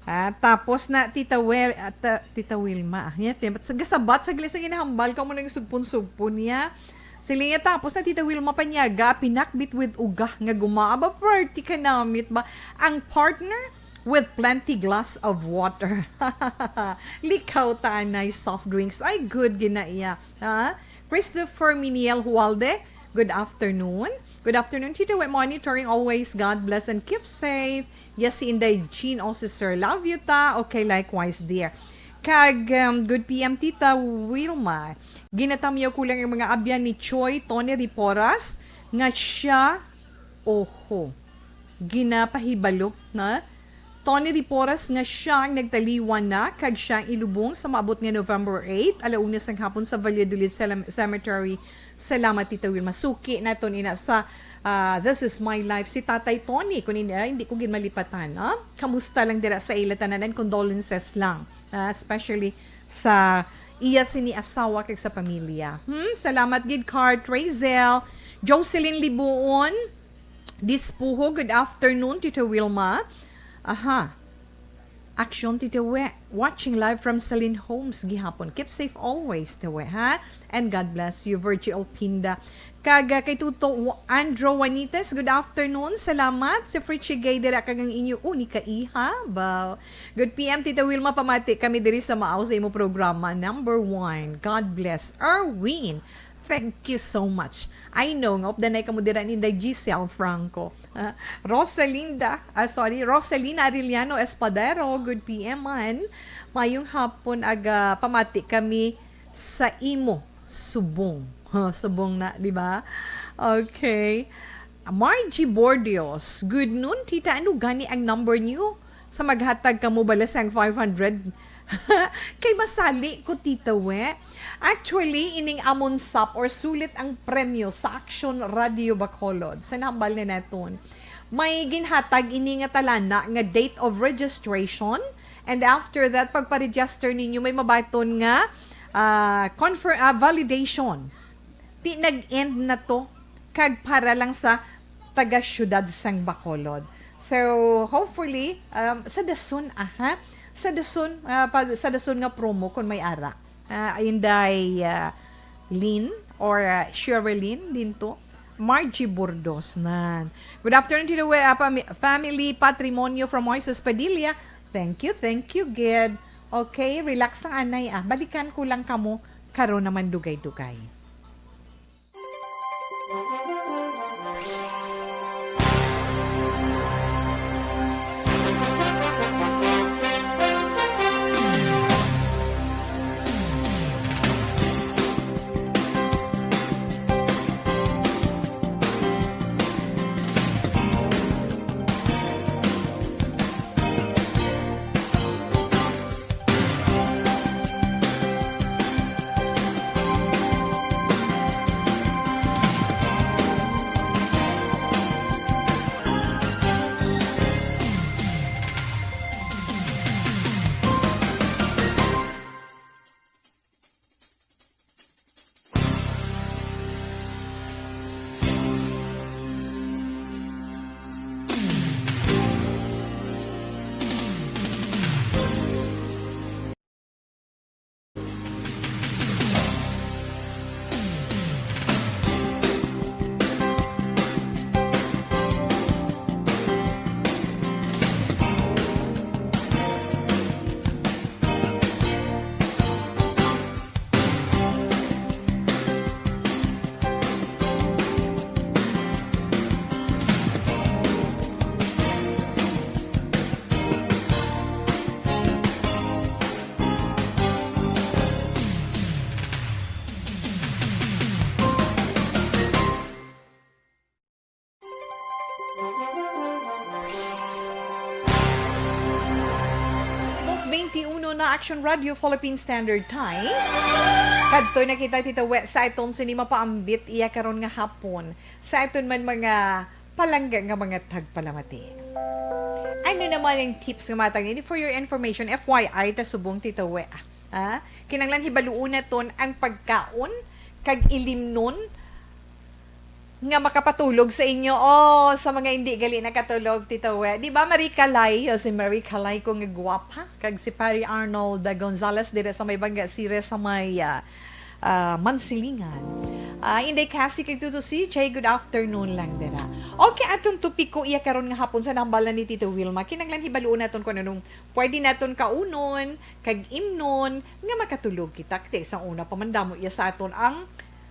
Ah, tapos na, Tita Wel-, ah, ta-, Tita Wilma. Ah, yes, yes. Sa gasabat, sa glis, ang inahambal ka mo nang sugpon-sugpon niya. Sila niya, tapos na, Tita Wilma Panyaga, pinakbit with uga nga gumaaba, party ka namit ba? Ang partner with plenty glass of water. Likaw ta anay soft drinks. Ay, good gina iya. Ha? Christopher Miniel Hualde, good afternoon. Good afternoon, Tita Wet. Monitoring always. God bless and keep safe. Yes, si Inday Jean also, sir. Love you, ta. Okay, likewise, dear. Kag, um, good P M, Tita Wilma. Ginatamyaw ko lang ang mga abyan ni Choi Tony Riporas nga siya, oho, ginapahibalo na Tony Riporas nga siya ang nagtaliwan na kag siya ang ilubong sa maabot nga November eight, ala una sang hapon sa Valladolid Cem-, Cemetery. Salamat, Tita Wilma. Suki naton ina sa, ah, This Is My Life si Tatay Tony. Kung hindi, ah, hindi ko ginmalipatan, ah. Kamusta lang dira sa ila tanan, and condolences lang, ah, especially sa iya sini asawa kag sa pamilya. Hmm? Salamat gid, Cart Razel. Jocelyn Libuon, Dispuho, good afternoon, Tita Wilma. Aha. Action, Tita We. Watching live from Celine Homes gihapon. Keep safe always, Tita We, ha? And God bless you, Virgie Olpinda. Kag, ah, kay Tuto Wa-, Andro Juanites, good afternoon. Salamat. Si Fritchie Gay, dira kag ang inyo uni ka iha. Ba? Good P M, Tita Wilma, pamati kami diri sa maaw sa imo programa. Number one. God bless. Erwin, thank you so much. I know nga updanay kamo dira ni Inday Giselle Franco. Ah, Rosalinda, ah, sorry, Rosalina Arellano Espadero, good P M man. Mayong hapon, aga pamati kami sa imo subong. Ha, subong na, di ba? Okay. Margie Bordios, good noon, tita. Ano gani ang number niyo? Sa maghatag kamo bala sang five hundred? Kay masali ko, Tita We. Actually, ining amon sap or sulit ang premyo sa Action Radio Bacolod. Sa nahambal na naton, may ginhatag ini nga talana nga date of registration. And after that, pagpa-register ninyo, may mabaton nga, ah, confir-, ah, validation. Ti nag-end na to, kag para lang sa taga-siyudad sang Bacolod. So, hopefully, um, sa dason, aha, sa dason, ah, pa, sa dason nga promo, kung may ara. Ah, Inday, ah, Lynn or, ah, Sherilyn din to. Margie Burdos, nan. Good afternoon, Tita We, ah, pami-, family, patrimonio from Moises Padilla. Thank you, thank you, gid. Okay, relax ang anay, ah. Balikan ko lang kamo karon naman dugay-dugay. Na Action Radio Philippine Standard Time. Kadto na kita, Tita We, sa aton sini mapaambit iya karon nga hapon. Sa aton man mga palangga nga mga tagpalamati. Ano naman ang tips nga matag ini? For your information, F Y I, ta subong, Tita We. Ah, kinahanglan hibaluon naton ang pagkaon kag ilimnon nga makapatulog sa inyo. Oh, sa mga hindi gali nakatulog, Tita We. Di ba, Marie Calay? Oh, si Marie Calay ko nga gwapa. Kag si Pari Arnold Gonzalez dira sa may Banga Sire sa may, ah, ah, Mansilingan. Ah, Inday Cassie kag Tuto C J, good afternoon lang dira. Okay, atong topiko iya karon nga hapon sa nambala ni Tita Wilma. Kinahanglan hibaluon naton kung anong pwede naton kaunon, kag imnon, nga makatulog kita. Kay sa una pa man damo iya sa aton ang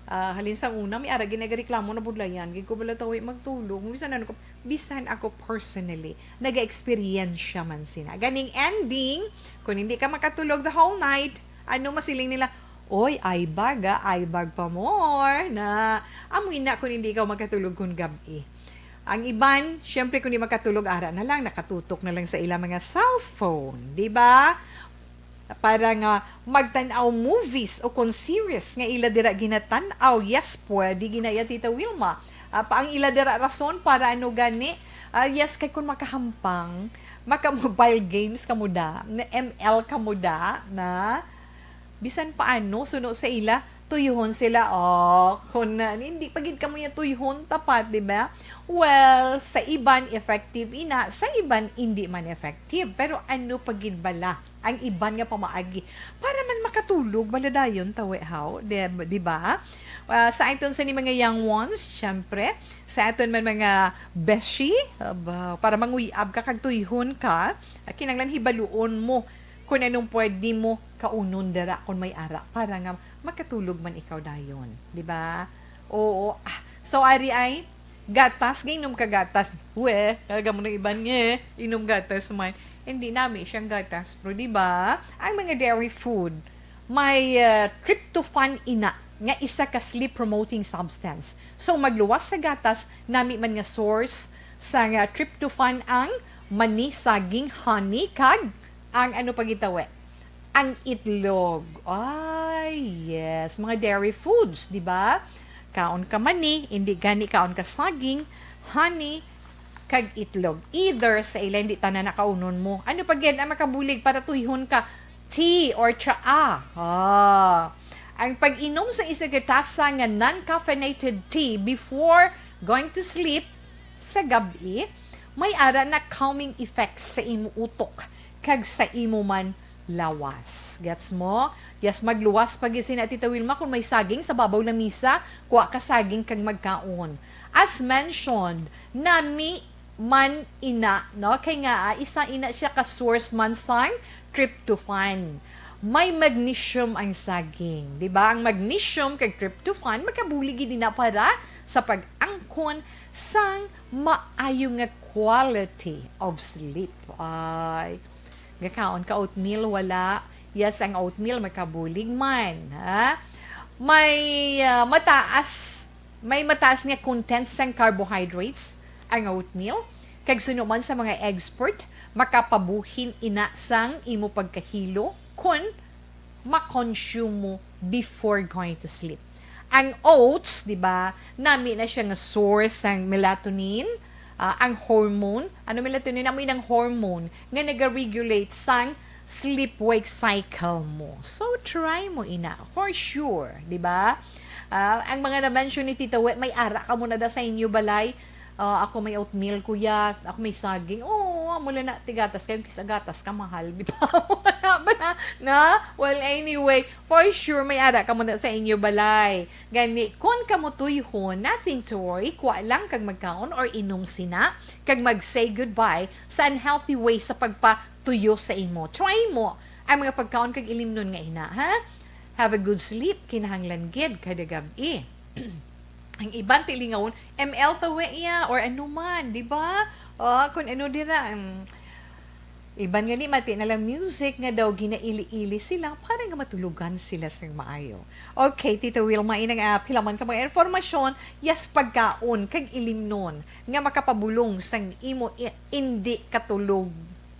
Ah, halin sang una, may ara ginagareklamo na budlayan. Gid ko bala tawi magtulog. Bisan ano ko, bisan ako personally, naga-eksperyensya man sina. Ganing ending, kung hindi ka makatulog the whole night, ano masiling nila? Oy, ay bag, ah, ay bag pa more na. Amoy na kung hindi ka makatulog kung gabi. Ang iban, syempre, kung di makatulog, ara na lang, nakatutok na lang sa ilang mga cellphone, di ba? Para nga magtan-aw movies o kon series nga ila dira ginatan-aw. Yes, pwede ginaya, Tita Wilma. Ah, pa ang ila dira rason para ano gani? Ah, yes, kay kun makahampang, maka-mobile games ka mo da, na M L ka mo da, na bisan paano, suno sa ila, tuyuhon sila. Oh, kun, ah, hindi pa gid kamo ya tuyuhon, tapat, di ba? Well, sa iban effective ina, sa iban hindi man effective. Pero ano pa gid bala ang iban nga pamaagi para man makatulog bala dayon, tawi, haw? Di, di ba? Ah, sa aton sa ni mga young ones, syempre, sa aton man mga beshi, aba, para manguyab ka kag tuyhon ka, ah, kinahanglan hibaluon mo kung anong pwede mo kaunon dira kung may ara para nga makatulog man ikaw dayon, di ba? Oo. Ah, so, ari ay, gatas, ginom ka gatas. We, talaga mo ng iban nga, eh. Inom gatas man. Hindi nami siyang gatas, bro, di ba? Ang mga dairy food, may, ah, tryptophan ina, nga isa ka sleep-promoting substance. So, magluwas sa gatas, nami man nga source sa nga tryptophan ang mani, saging, honey, kag ang ano pa gitawi? Ang itlog. Ay, yes. Mga dairy foods, di ba? Kaon ka mani, hindi gani kaon ka saging, honey, kag itlog. Either sa ila, hindi tanan nakaunon mo. Ano pa gid ang makabulig para tuyhon ka? Tea or tsaa. Ah. Ang pag-inom sa isa ka tasa nga non-caffeinated tea before going to sleep sa gab-i, may ara na calming effects sa imo utok kag sa imo man lawas. Gets mo? Yes, magluwas pa gid sina Tita Wilma kung may saging sa babaw lamisa, kuha ka saging kag magkaon. As mentioned, nami man ina, no? Kay nga, ah, isa ina siya ka source man sang tryptophan. May magnesium ang saging, di ba? Ang magnesium kag tryptophan makabulig gid ina para sa pag-angkon sang maayo nga quality of sleep. Ay, gakaon ka oatmeal? Wala. Yes, ang oatmeal makabulig man, ha? May, ah, mataas, may mataas nga content sang carbohydrates ang oatmeal, kag suno man sa mga expert, makapabuhin ina sang imo pagkahilo kon ma-consume mo before going to sleep. Ang oats, di ba, nami na siya nga source sang melatonin, ah, ang hormone. Ano melatonin? Amo inang hormone nga nag-regulate sang sleep-wake cycle mo. So, try mo ina, for sure, di ba? Ah, ang mga na-mention ni Tita Wet, may ara ka mo na da sa inyo balay. Ah, ako may oatmeal, kuya. Ako may saging. Oo, amo lang na, tigatas kayo, kis-a gatas ka, mahal. Di ba? Wala ba na? Na? Well, anyway, for sure, may ara ka mo na sa inyo balay. Gani, kon kamo tuyhon, nothing to worry. Kuha lang kag magkaon or inom sina, kag mag-say goodbye sa unhealthy way sa pagpatuyo sa imo. Try mo ang mga pagkaon kag ilimnon nga ina, ha? Have a good sleep, kinahanglan gid kada gab-i. Ang iban tilingawon, M L tawi iya, or ano man, di ba? O, kung ano dira, um, iban nga ni mati na lang music nga daw ginaili-ili sila para nga matulogan sila sa maayo. Okay, Tita Wilma, inang, ah, pila man ka mga informasyon, yes, pagkaon kag ilimnon nga makapabulong sang imo i-, indi katulog.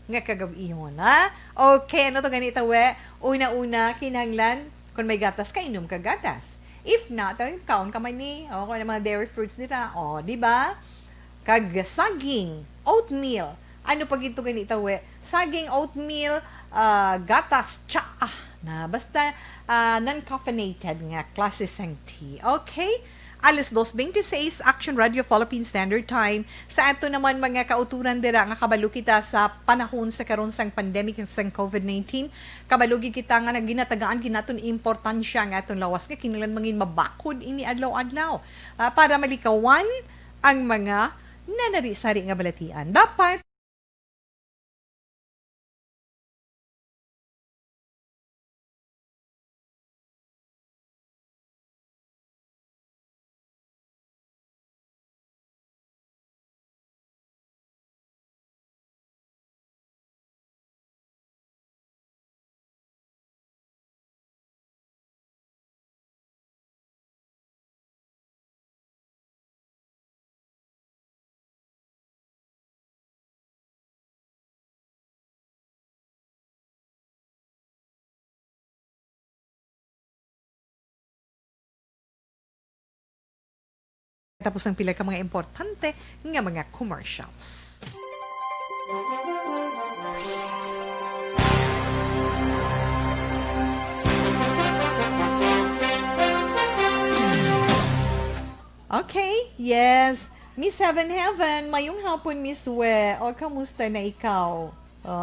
nga kagab-ihon, ha? Okay, ano to gani, tawe? Una-una, kinahanglan, kung may gatas ka, inom ka gatas. If not, ay, kaon ka man ni, o, kung ano mga dairy fruits dira, o, di ba? Kag saging, oatmeal. Ano pa gid to gani, tawe? Saging, oatmeal, ah, gatas, tsaa. Na, basta, ah, non-caffeinated nga klase sang tea. Okay? Alas dos bente seis, Action Radio Philippine Standard Time. Sa ato naman mga kauturan dira nga kabalo kita sa panahon sa karon sang pandemic sang covid nineteen, kabalo gid kita nga ginatagaan gid naton importansya nga aton lawas nga kinahanglan mangin mabakod ini adlaw-adlaw, ah, para malikawan ang mga nanari-sari nga balatian. Dapat Tapos ang pila ka mga importante nga mga commercials. Okay, yes. Miss Heaven Heaven, mayong hapon, Miss We. O, kamusta na ikaw? O,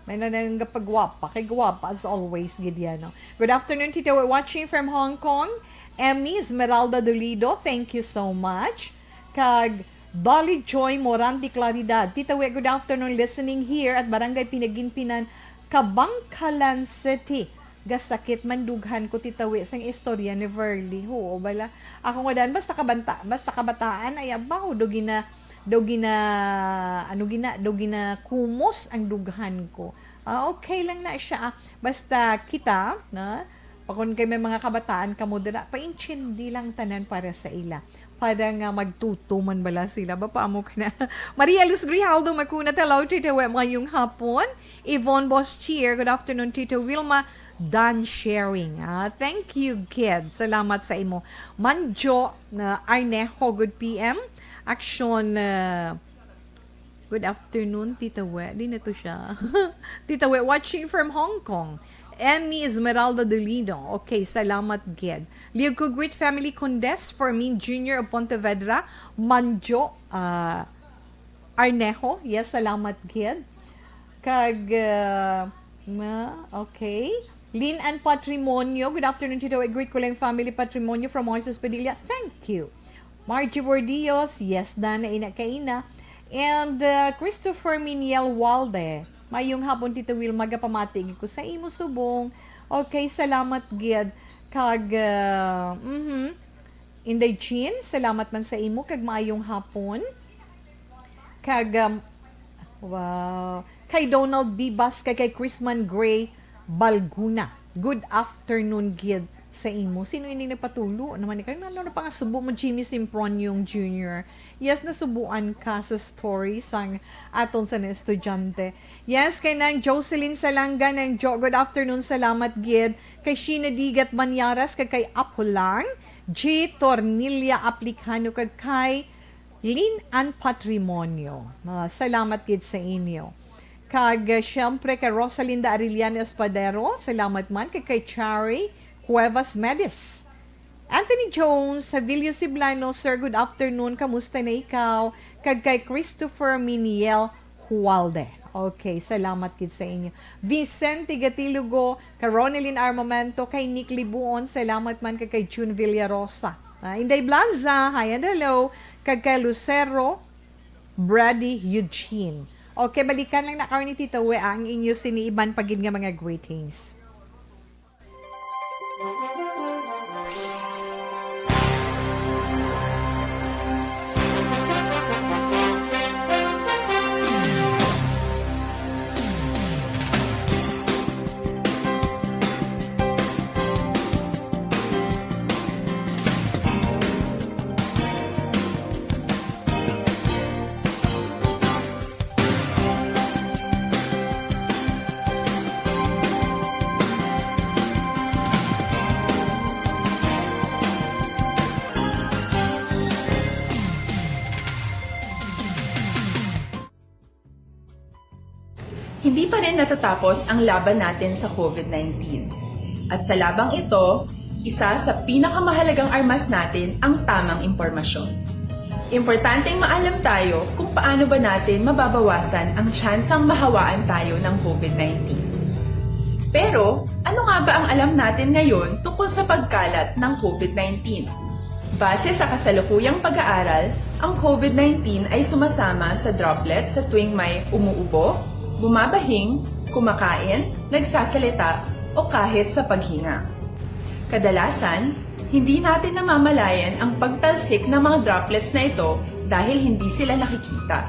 may na nang pagwapa. Kay gwapa as always, gid yan, no? Good afternoon, Tita We, watching from Hong Kong. Emmy Esmeralda Dolido, thank you so much. Kag Dolly Joy Morante Claridad. Tita We, good afternoon, listening here at Barangay Pinaginpinan, Kabangkalan City. Gasakit man dughan ko, Tita We, sang istorya ni Verly. Huo bala. Ako nga dan, basta kabanta-, basta kabataan, ay abaw, daw gina-, daw gina-, ano gina-, daw ginakumos ang dughan ko. Ah, okay lang na siya, ah. Basta kita, na, pakon kay may mga kabataan kamo dira, paintindi lang tanan para sa ila. Para nga magtuto man bala sila. Ba, paamo ka na? Maria Luz Grijaldo, Makuna, hello, Tita We, mayong hapon. Yvonne Bostier, good afternoon, Tita Wilma. Done sharing. Ah, thank you, kid. Salamat sa imo. Manjo na Arnejo, good P M. Action, ah, good afternoon, Tita We. Di na to siya. Tita We, watching from Hong Kong. Emmy Esmeralda Dolino. Okay, salamat, gid. Liog ko greet family Condes, Fermin Junior of Pontevedra, Manjo, ah, Arnejo. Yes, salamat, gid. Kag, ah, ma-, okay. Lin and Patrimonio. Good afternoon, Tito. I greet ko lang family Patrimonio from Moises Padilla. Thank you. Margie Bordios. Yes, na, na ina kaina. And, ah, Christopher Miniel Walde. Mayong hapon, Tito Will. Magapamati ko sa imo subong. Okay, salamat, gid. Kag, ah, mhm. Inday Jean, salamat man sa imo, kag maayong hapon. Kag, um, wow. Kay Donald Bibas, kay, kay Chrisman Gray Balguna. Good afternoon, gid sa imo. Sino ini nagpatulo? Naman ni, kay ano na pangasubo mo, Jimmy Simpronio Junior? Yes, nasubuan ka sa story sang aton sa na estudyante. Yes, kay nang Jocelyn Salanga, nang Jo, good afternoon, salamat, gid. Kay Sheena Digat Manyaras, kag kay Apo Lang, G Tornilla Aplicano, kag kay Lin and Patrimonio. Ah, salamat gid sa inyo. Kag, ah, siyempre kay Rosalinda Arellano Espadero, salamat man. Kag kay Chari Cuevas Medis. Anthony Jones, Savilio Siblano, sir, good afternoon. Kamusta na ikaw? Kag kay Christopher Miniel Hualde. Okay, salamat gid sa inyo. Vicente Gatilugo, kay Ronelyn Armamento, kay Nick Libuon, salamat man kag kay June Villarosa. Ah, Inday Blanza, hi and hello. Kag kay Lucero, Brady Eugene. Okay, balikan lang na karon ni Tita We ang inyo sini iban pa gid nga mga greetings. Hindi pa rin natatapos ang laban natin sa COVID nineteen. At sa labang ito, isa sa pinakamahalagang armas natin ang tamang impormasyon. Importanteng maalam tayo kung paano ba natin mababawasan ang tsansang mahawaan tayo ng COVID nineteen. Pero, ano nga ba ang alam natin ngayon tungkol sa pagkalat ng COVID nineteen? Base sa kasalukuyang pag-aaral, ang COVID nineteen ay sumasama sa droplets sa tuwing may umuubo, bumabahing, kumakain, nagsasalita, o kahit sa paghinga. Kadalasan, hindi natin namamalayan ang pagtalsik ng mga droplets na ito dahil hindi sila nakikita.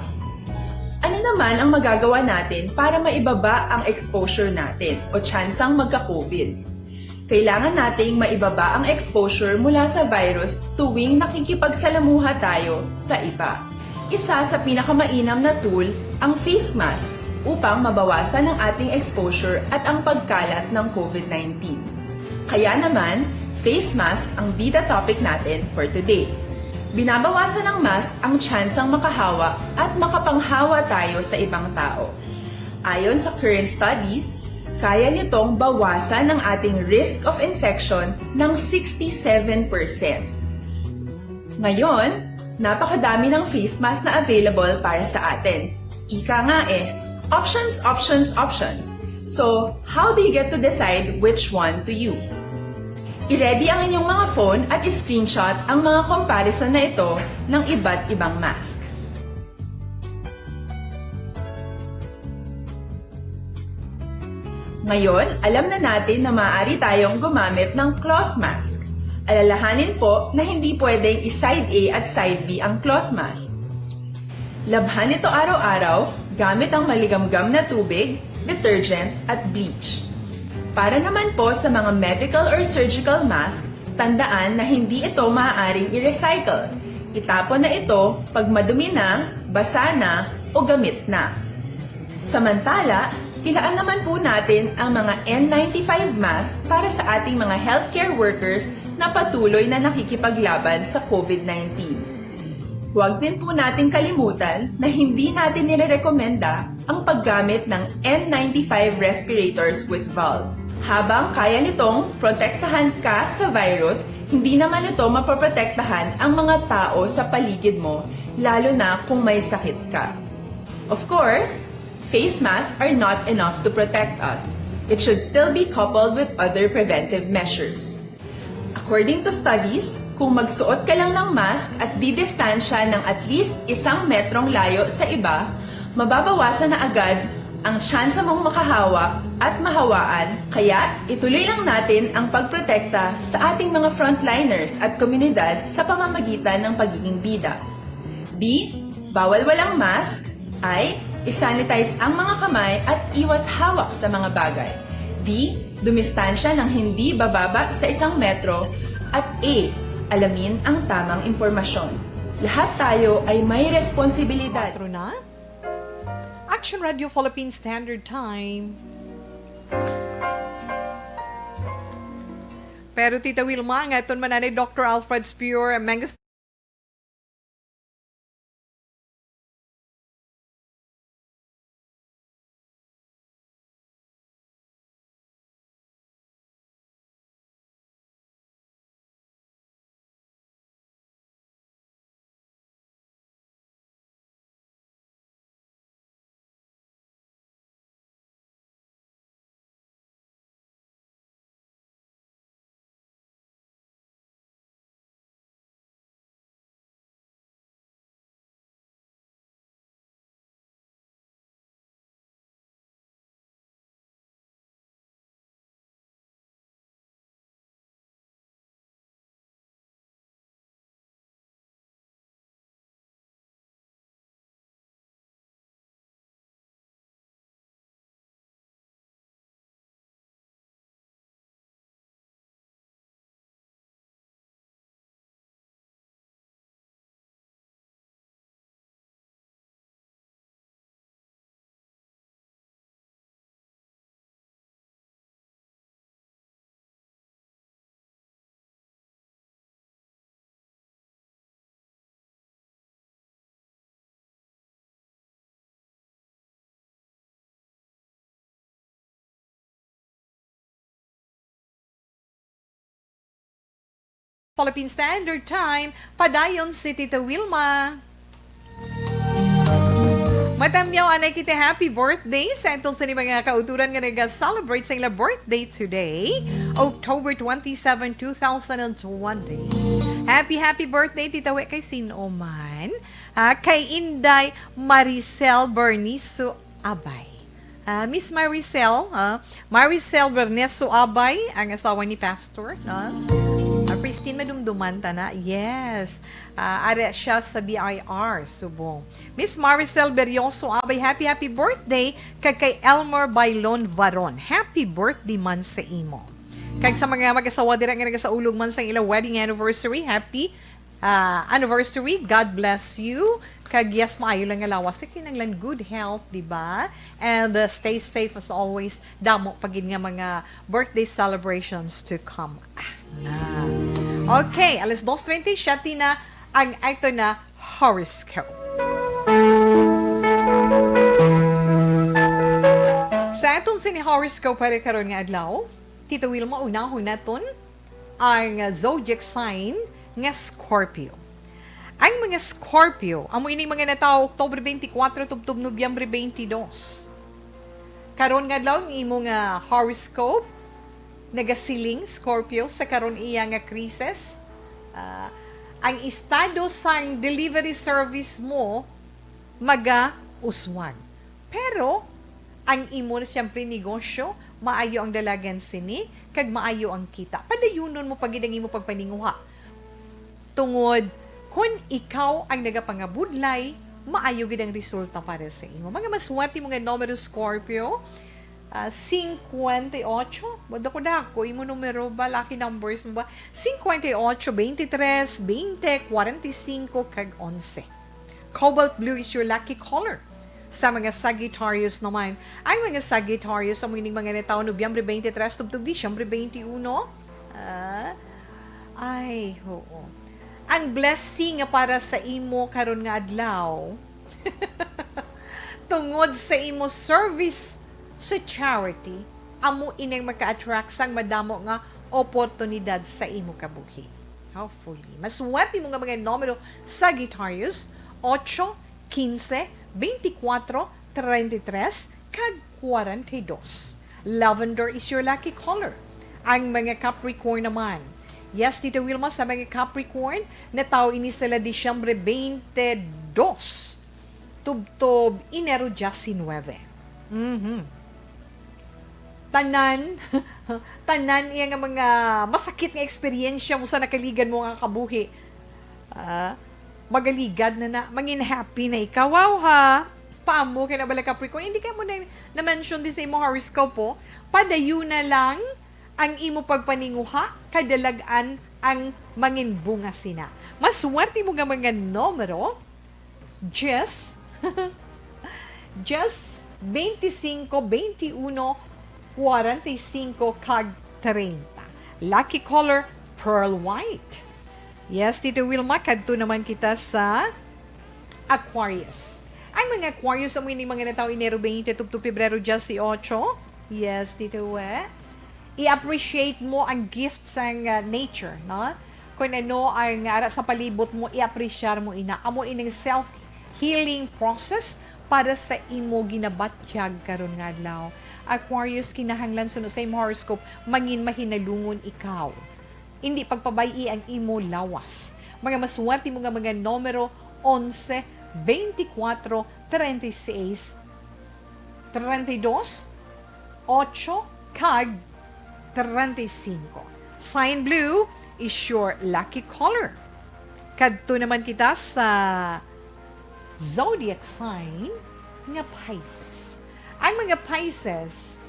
Ano naman ang magagawa natin para maibaba ang exposure natin o tsansang magka-COVID? Kailangan nating maibaba ang exposure mula sa virus tuwing nakikipagsalamuha tayo sa iba. Isa sa pinakamainam na tool ang face mask upang mabawasan ang ating exposure at ang pagkalat ng COVID nineteen. Kaya naman, face mask ang bida topic natin for today. Binabawasan ng mask ang tsansang makahawa at makapanghawa tayo sa ibang tao. Ayon sa current studies, kaya nitong bawasan ang ating risk of infection ng sixty-seven percent. Ngayon, napakadami ng face mask na available para sa atin. Ika nga eh, options, options, options. So, how do you get to decide which one to use? I-ready ang inyong mga phone at i-screenshot ang mga comparison na ito ng iba't ibang mask. Ngayon, alam na natin na maaari tayong gumamit ng cloth mask. Alalahanin po na hindi pwedeng i-side A at side B ang cloth mask. Labhan ito araw-araw gamit ang maligamgam na tubig, detergent, at bleach. Para naman po sa mga medical or surgical mask, tandaan na hindi ito maaaring i-recycle. Itapon na ito pag madumi na, basa na, o gamit na. Samantala, ilaan naman po natin ang mga N ninety-five mask para sa ating mga healthcare workers na patuloy na nakikipaglaban sa COVID nineteen. Huwag din po nating kalimutan na hindi natin nirerekomenda ang paggamit ng N ninety-five respirators with valve. Habang kaya nitong protektahan ka sa virus, hindi naman ito mapoprotektahan ang mga tao sa paligid mo, lalo na kung may sakit ka. Of course, face masks are not enough to protect us. It should still be coupled with other preventive measures. According to studies, kung magsuot ka lang ng mask at didistansya ng at least isang metrong layo sa iba, mababawasan na agad ang tsansa mong makahawa at mahawaan. Kaya, ituloy lang natin ang pagprotekta sa ating mga frontliners at komunidad sa pamamagitan ng pagiging bida. B, bawal walang mask. I, isanitize ang mga kamay at iwas hawak sa mga bagay. D, dumistansya ng hindi bababa sa isang metro. At A, alamin ang tamang impormasyon. Lahat tayo ay may responsibilidad. Kwatro na? Action Radio Philippine Standard Time. Pero, Tita Wilma, nga iton man ni Doctor Alfred Spior, Mengus Philippine Standard Time, padayon si Tita Wilma. Matamyaw anay kita, happy birthday sa atong sa mga kauturan nga nag-celebrate sa ila birthday today, October twenty-seven, two thousand and twenty. Happy, happy birthday, Tita We, kay sino man. Ah, kay Inday Maricel Berniso Abay. Ah, Miss Maricel, ah, Maricel Berneso Abay, ang asawa ni Pastor, no? Ah, Christine, madumduman ta na. Yes. Ah, ara siya sa B I R, Subo. Miss Maricel Berioso Abay, happy, happy birthday kag kay Elmer Bailon Varon. Happy birthday man sa imo. Kag sa mga mag-asawa dira nga nagasaulog man sa ila wedding anniversary, happy ah, anniversary. God bless you. Kag yes, maayo lang nga lawas. Sa kinahanglan, good health, di ba? And, uh, stay safe as always. Damo pa gid nga mga birthday celebrations to come. Ah, na. Okay, alas dos treinta y siete na ang ato na horoscope. Sa atong sini horoscope para karon nga adlaw, Tito Wilma, unahon naton ang zodiac sign nga Scorpio. Ang mga Scorpio, amo ining mga natawo Oktubre twenty-four tubtob Nobyembre twenty-two. Karon nga adlaw, ang imo nga horoscope nagasiling, Scorpio, sa karon iya nga krisis. Ah, ang estado sang delivery service mo magauswag. Pero ang imo na siyempre negosyo, maayo ang dalagan sini, kag maayo ang kita. Padayunon mo pa gid ang imo pagpaninguha. Tungod, kun ikaw ang nagapangabudlay, maayo gid ang resulta para sa imo. Mga maswerte mo nga numero, Scorpio, ah, cincuenta y ocho. Ba, dako-dako, imo numero ba? Lucky numbers mo ba? Cincuenta y ocho, veintitrés, veinte, cuarenta y cinco, kag onse. Cobalt blue is your lucky color. Sa mga Sagittarius naman, ang mga Sagittarius, amo ining mga natawo Nobyembre twenty-three tubtob Disyembre twenty-one. Ah, ay, oo. Ang blessing nga para sa imo karon nga adlaw, tungod sa imo service sa charity, amo ining maka-attract sang madamo nga oportunidad sa imo kabuhi. Hopefully. Maswerte mo nga mga numero, Sagittarius, ocho, quince, veinticuatro, treinta y tres, kag cuarenta y dos. Lavender is your lucky color. Ang mga Capricorn naman. Yes, Tita Wilma, sa mga Capricorn, natawo ini sila Disyembre twenty-two tubtob Enero diecinuebe. Mhm. Tanan, tanan iya nga mga masakit nga eksperyensya mo sa nakaligad mo nga kabuhi. Ah, magaligad na na, mangin happy na ikaw. Wow, ha? Paamo kay na bala, Capricorn. Hindi ka mo na, na-mention din sa imong horoscope, oh. Padayon na lang ang imo pagpaninguha, kadalag-an ang mangin bunga sina. Maswerte mo nga mga numero, Jess, Jess, veinticinco, veintiuno, cuarenta y cinco, kag treinta. Lucky color, pearl white. Yes, Tito Wilma, kadto naman kita sa Aquarius. Ang mga Aquarius, amo ini mga natawo Enero twenty tubtob Pebrero dieciocho. Yes, Tito, eh. I-appreciate mo ang gift sang, uh, nature, no? Kung ano ang ara sa palibot mo, i-appreciate mo ina. Amo ining self-healing process para sa imo ginabatyag karon nga adlaw. Aquarius, kinahanglan suno sa imo horoscope, mangin mahinalungon ikaw. Indi pagpabay-i ang imo lawas. Mga maswerte mo nga mga numero, onse, veinticuatro, treinta y seis, treinta y dos, ocho, kag treinta y cinco. Sign blue is your lucky color. Kadto naman kita sa zodiac sign nga Pisces. Ang mga Pisces,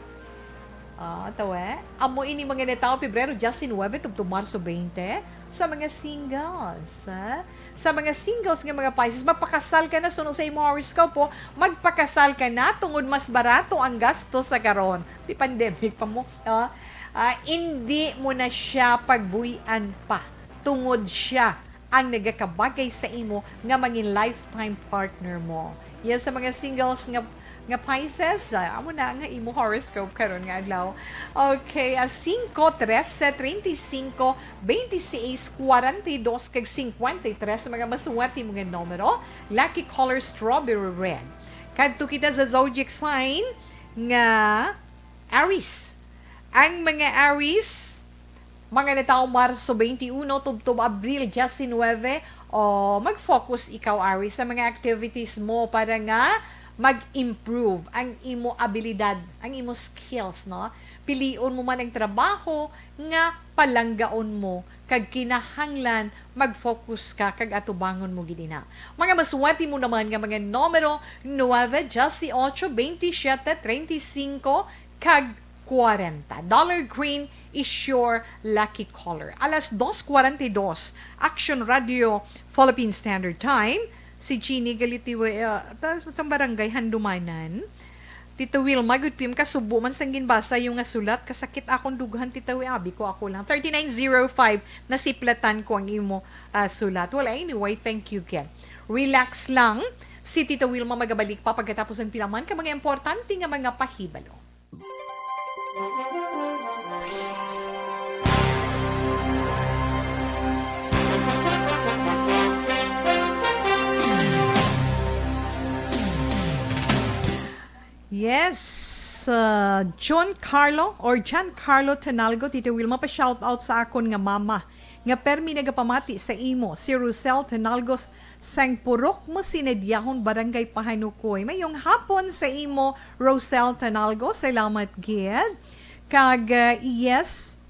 ah, tawe, amo ini mga natawo Pebrero diecinuebe tubtob Marso twenty, sa mga singles, ha? Sa mga singles nga mga Pisces, magpakasal ka na, suno sa imo horoscope, oh. Magpakasal ka na tungod mas barato ang gasto sa karon. Di pandemic pa mo, oh. Ah, indi mo na siya pagbuy-an pa, tungod siya ang nagakabagay sa imo nga mangin lifetime partner mo. Yes, sa mga singles nga, nga Pisces, ah, amo na nga imo horoscope karon nga adlaw. Okay, ah, singko, trese, treinta y cinco, veintiséis, cuarenta y dos, kag cincuenta y tres, sa mga maswerte mo nga numero, lucky color strawberry red. Kadto kita sa zodiac sign nga Aries. Ang mga Aries, mga natawo Marso twenty-one tubtob Abril diecinuebe, o mag-focus ikaw, Aries, sa mga activities mo para nga mag-improve ang imo abilidad, ang imo skills, no? Pilion mo man ang trabaho nga palanggaon mo, kag kinahanglan mag-focus ka kag atubangon mo gid ina. Mga maswerte mo naman nga mga numero, nuebe, dieciocho, veintisiete, treinta y cinco, kag kwarenta. Dollar green is your lucky color. Alas dos cuarenta y dos, Action Radio, Philippine Standard Time. Si Jeannie Galitiwe, uh, tas sa barangay Handumanan. Tita Wilma, good P M, kasubo man sang ginbasa yung nga sulat. Kasakit akong dughan, Tita Wi, abi ko ako lang. Thirty-nine zero five, nasiplatan ko ang imo, ah, sulat. Well, anyway, thank you, Ken. Relax lang. Si Tita Wilma magabalik pa pagkatapos ng pilaman ka mga importante nga mga pahibalo. Yes, uh, John Carlo or John Carlo Tenalgo, Tita Wilma, pa-shout out sa akon nga mama nga permi nagapamati sa imo, si Rosel Tenalgo sang Purok mo, Sinadyahon, Barangay Pahanukoy. Mayong hapon sa imo, Rosel Tenalgo. Salamat gid. Kag, uh, yes,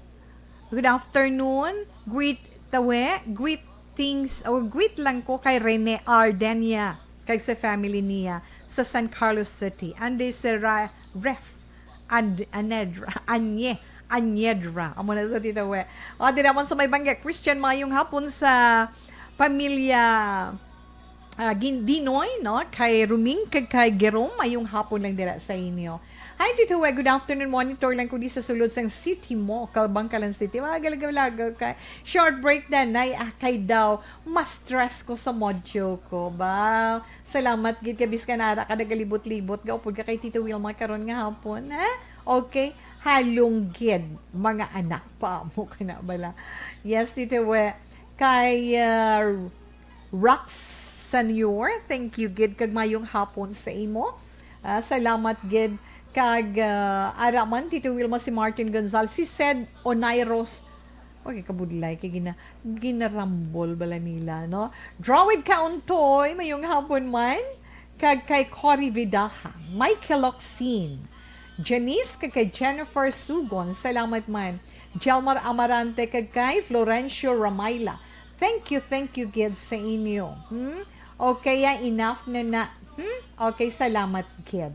good afternoon. Greet, tawe, greetings, or greet lang ko kay Rene Ardenia, kag sa family niya sa San Carlos City. And this, uh, Ra-, Ref, and Anedra, Anye, Anyedra. Amo na sa Tita We. O, di naman sa may bangga, Christian, mayong hapon sa pamilya, ah, Gin-, Dinoy, no? Kay Ruming, kag kay Jerome, mayong hapon lang dira sa inyo. Hi, Tito We. Good afternoon. Monitor lang ko di sa sulod sang City Mall, Calbancalan City. Mga galagaw-lagaw kay short break na, nay, ah, kay daw, mas stress ko sa module ko. Ba, salamat gid kay bisan ara ka nagalibot-libot, gaupod ka kay Tito Wilma karon nga hapon, ha? Okay, halong gid, mga anak pa mo ka na bala. Yes, Tito We. Kay, ah, Rox Senior, thank you gid kag mayong hapon sa imo. Ah, salamat gid kag, ah, ara man, Tito Wilma, si Martin Gonzalez, si Sed Onairos. Okay, kabudlay kay gina-, ginarambol bala nila, no? Drawid Kauntoy, mayong hapon man. Kag kay Cory Vidaja, Michael Locsin, Janice, kag kay Jennifer Sugon, salamat man. Jelmar Amarante, kag kay Florencio Ramayla. Thank you, thank you gid sa inyo. Hmm? Okay, ah, enough na na. Hmm? Okay, salamat gid.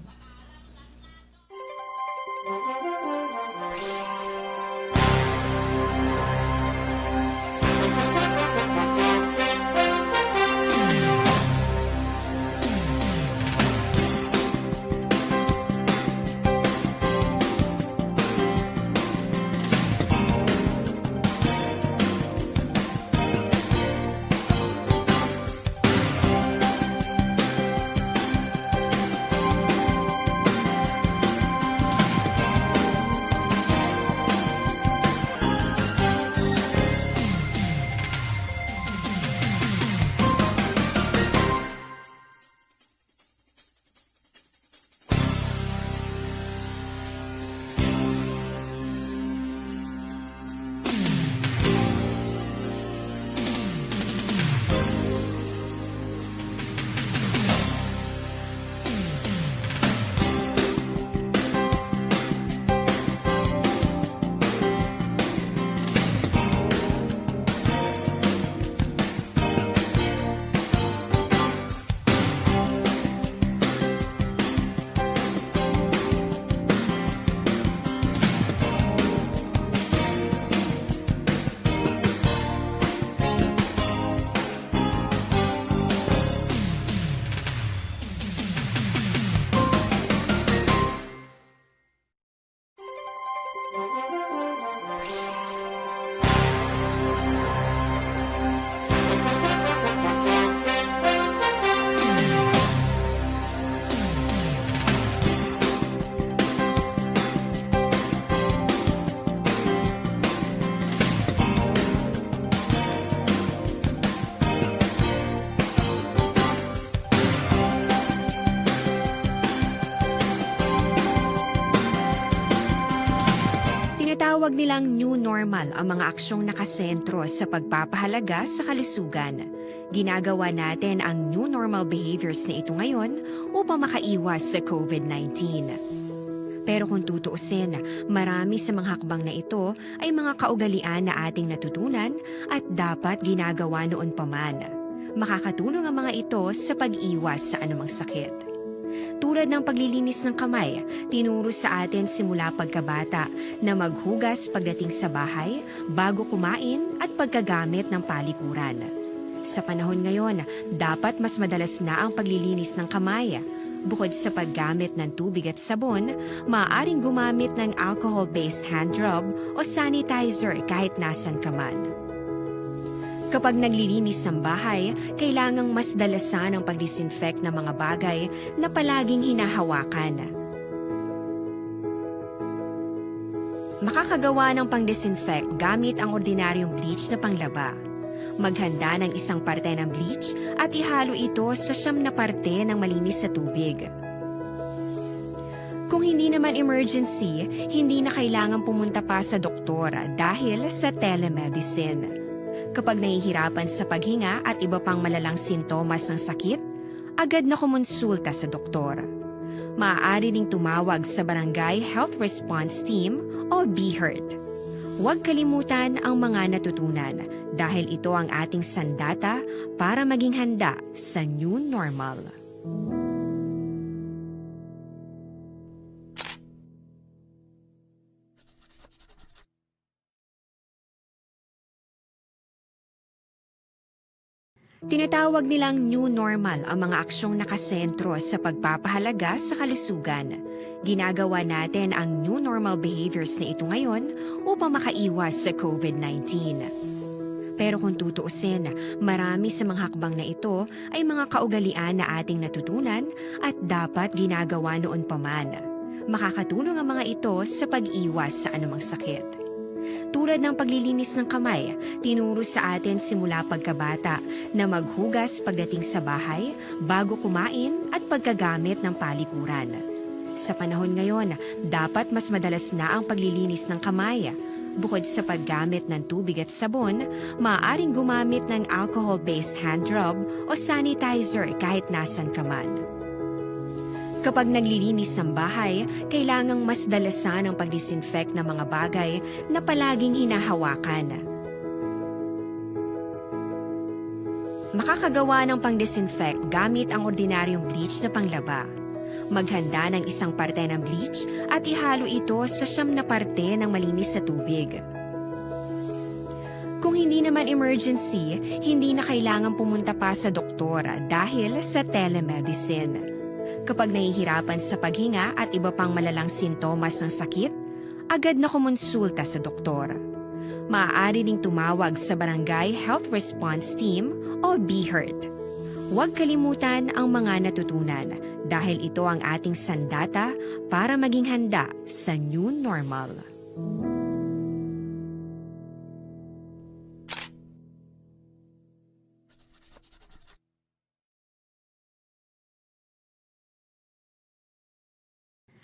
Tinatawag nilang new normal ang mga aksyong nakasentro sa pagpapahalaga sa kalusugan. Ginagawa natin ang new normal behaviors na ito ngayon upang makaiwas sa covid nineteen. Pero kung tutuusin, marami sa mga hakbang na ito ay mga kaugalian na ating natutunan at dapat ginagawa noon pa man. Makakatulong ang mga ito sa pag-iwas sa anumang sakit. Tulad ng paglilinis ng kamay, tinuro sa atin simula pagkabata na maghugas pagdating sa bahay, bago kumain at pagkagamit ng palikuran. Sa panahon ngayon, dapat mas madalas na ang paglilinis ng kamay. Bukod sa paggamit ng tubig at sabon, maaaring gumamit ng alcohol-based hand rub o sanitizer kahit nasan ka man. Kapag naglilinis ng bahay, kailangang mas dalasan ang pag-disinfect ng mga bagay na palaging hinahawakan. Makakagawa ng pang-disinfect gamit ang ordinaryong bleach na panglaba. Maghanda ng isang parte ng bleach at ihalo ito sa siyam na parte ng malinis na tubig. Kung hindi naman emergency, hindi na kailangan pumunta pa sa doktor dahil sa telemedicine. Kapag nahihirapan sa paghinga at iba pang malalang sintomas ng sakit, agad na kumonsulta sa doktor. Maaari ding tumawag sa Barangay Health Response Team o BHERT. Huwag kalimutan ang mga natutunan dahil ito ang ating sandata para maging handa sa new normal. Tinatawag nilang new normal ang mga aksyong nakasentro sa pagpapahalaga sa kalusugan. Ginagawa natin ang new normal behaviors na ito ngayon upang makaiwas sa covid nineteen. Pero kung tutuusin, marami sa mga hakbang na ito ay mga kaugalian na ating natutunan at dapat ginagawa noon pa man. Makakatulong ang mga ito sa pag-iwas sa anumang sakit. Tulad ng paglilinis ng kamay, tinuro sa atin simula pagkabata na maghugas pagdating sa bahay, bago kumain at pagkagamit ng palikuran. Sa panahon ngayon, dapat mas madalas na ang paglilinis ng kamay. Bukod sa paggamit ng tubig at sabon, maaaring gumamit ng alcohol-based hand rub o sanitizer kahit nasan ka man. Kapag naglilinis ng bahay, kailangang mas dalasan ang pag-disinfect ng mga bagay na palaging hinahawakan. Makakagawa ng pang-disinfect gamit ang ordinaryong bleach na panglaba. Maghanda ng isang parte ng bleach at ihalo ito sa siyam na parte ng malinis na tubig. Kung hindi naman emergency, hindi na kailangan pumunta pa sa doktor dahil sa telemedicine. Kapag nahihirapan sa paghinga at iba pang malalang sintomas ng sakit, agad na kumonsulta sa doktor. Maaari ding tumawag sa Barangay Health Response Team o BHERT. Huwag kalimutan ang mga natutunan dahil ito ang ating sandata para maging handa sa new normal.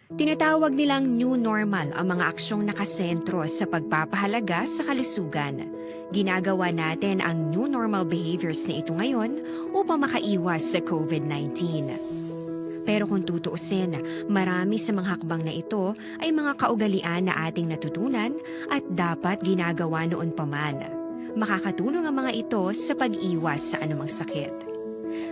Tinatawag nilang new normal ang mga aksyong nakasentro sa pagpapahalaga sa kalusugan. Ginagawa natin ang new normal behaviors na ito ngayon upang makaiwas sa covid nineteen. Pero kung tutuusin, marami sa mga hakbang na ito ay mga kaugalian na ating natutunan at dapat ginagawa noon pa man. Makakatulong ang mga ito sa pag-iwas sa anumang sakit.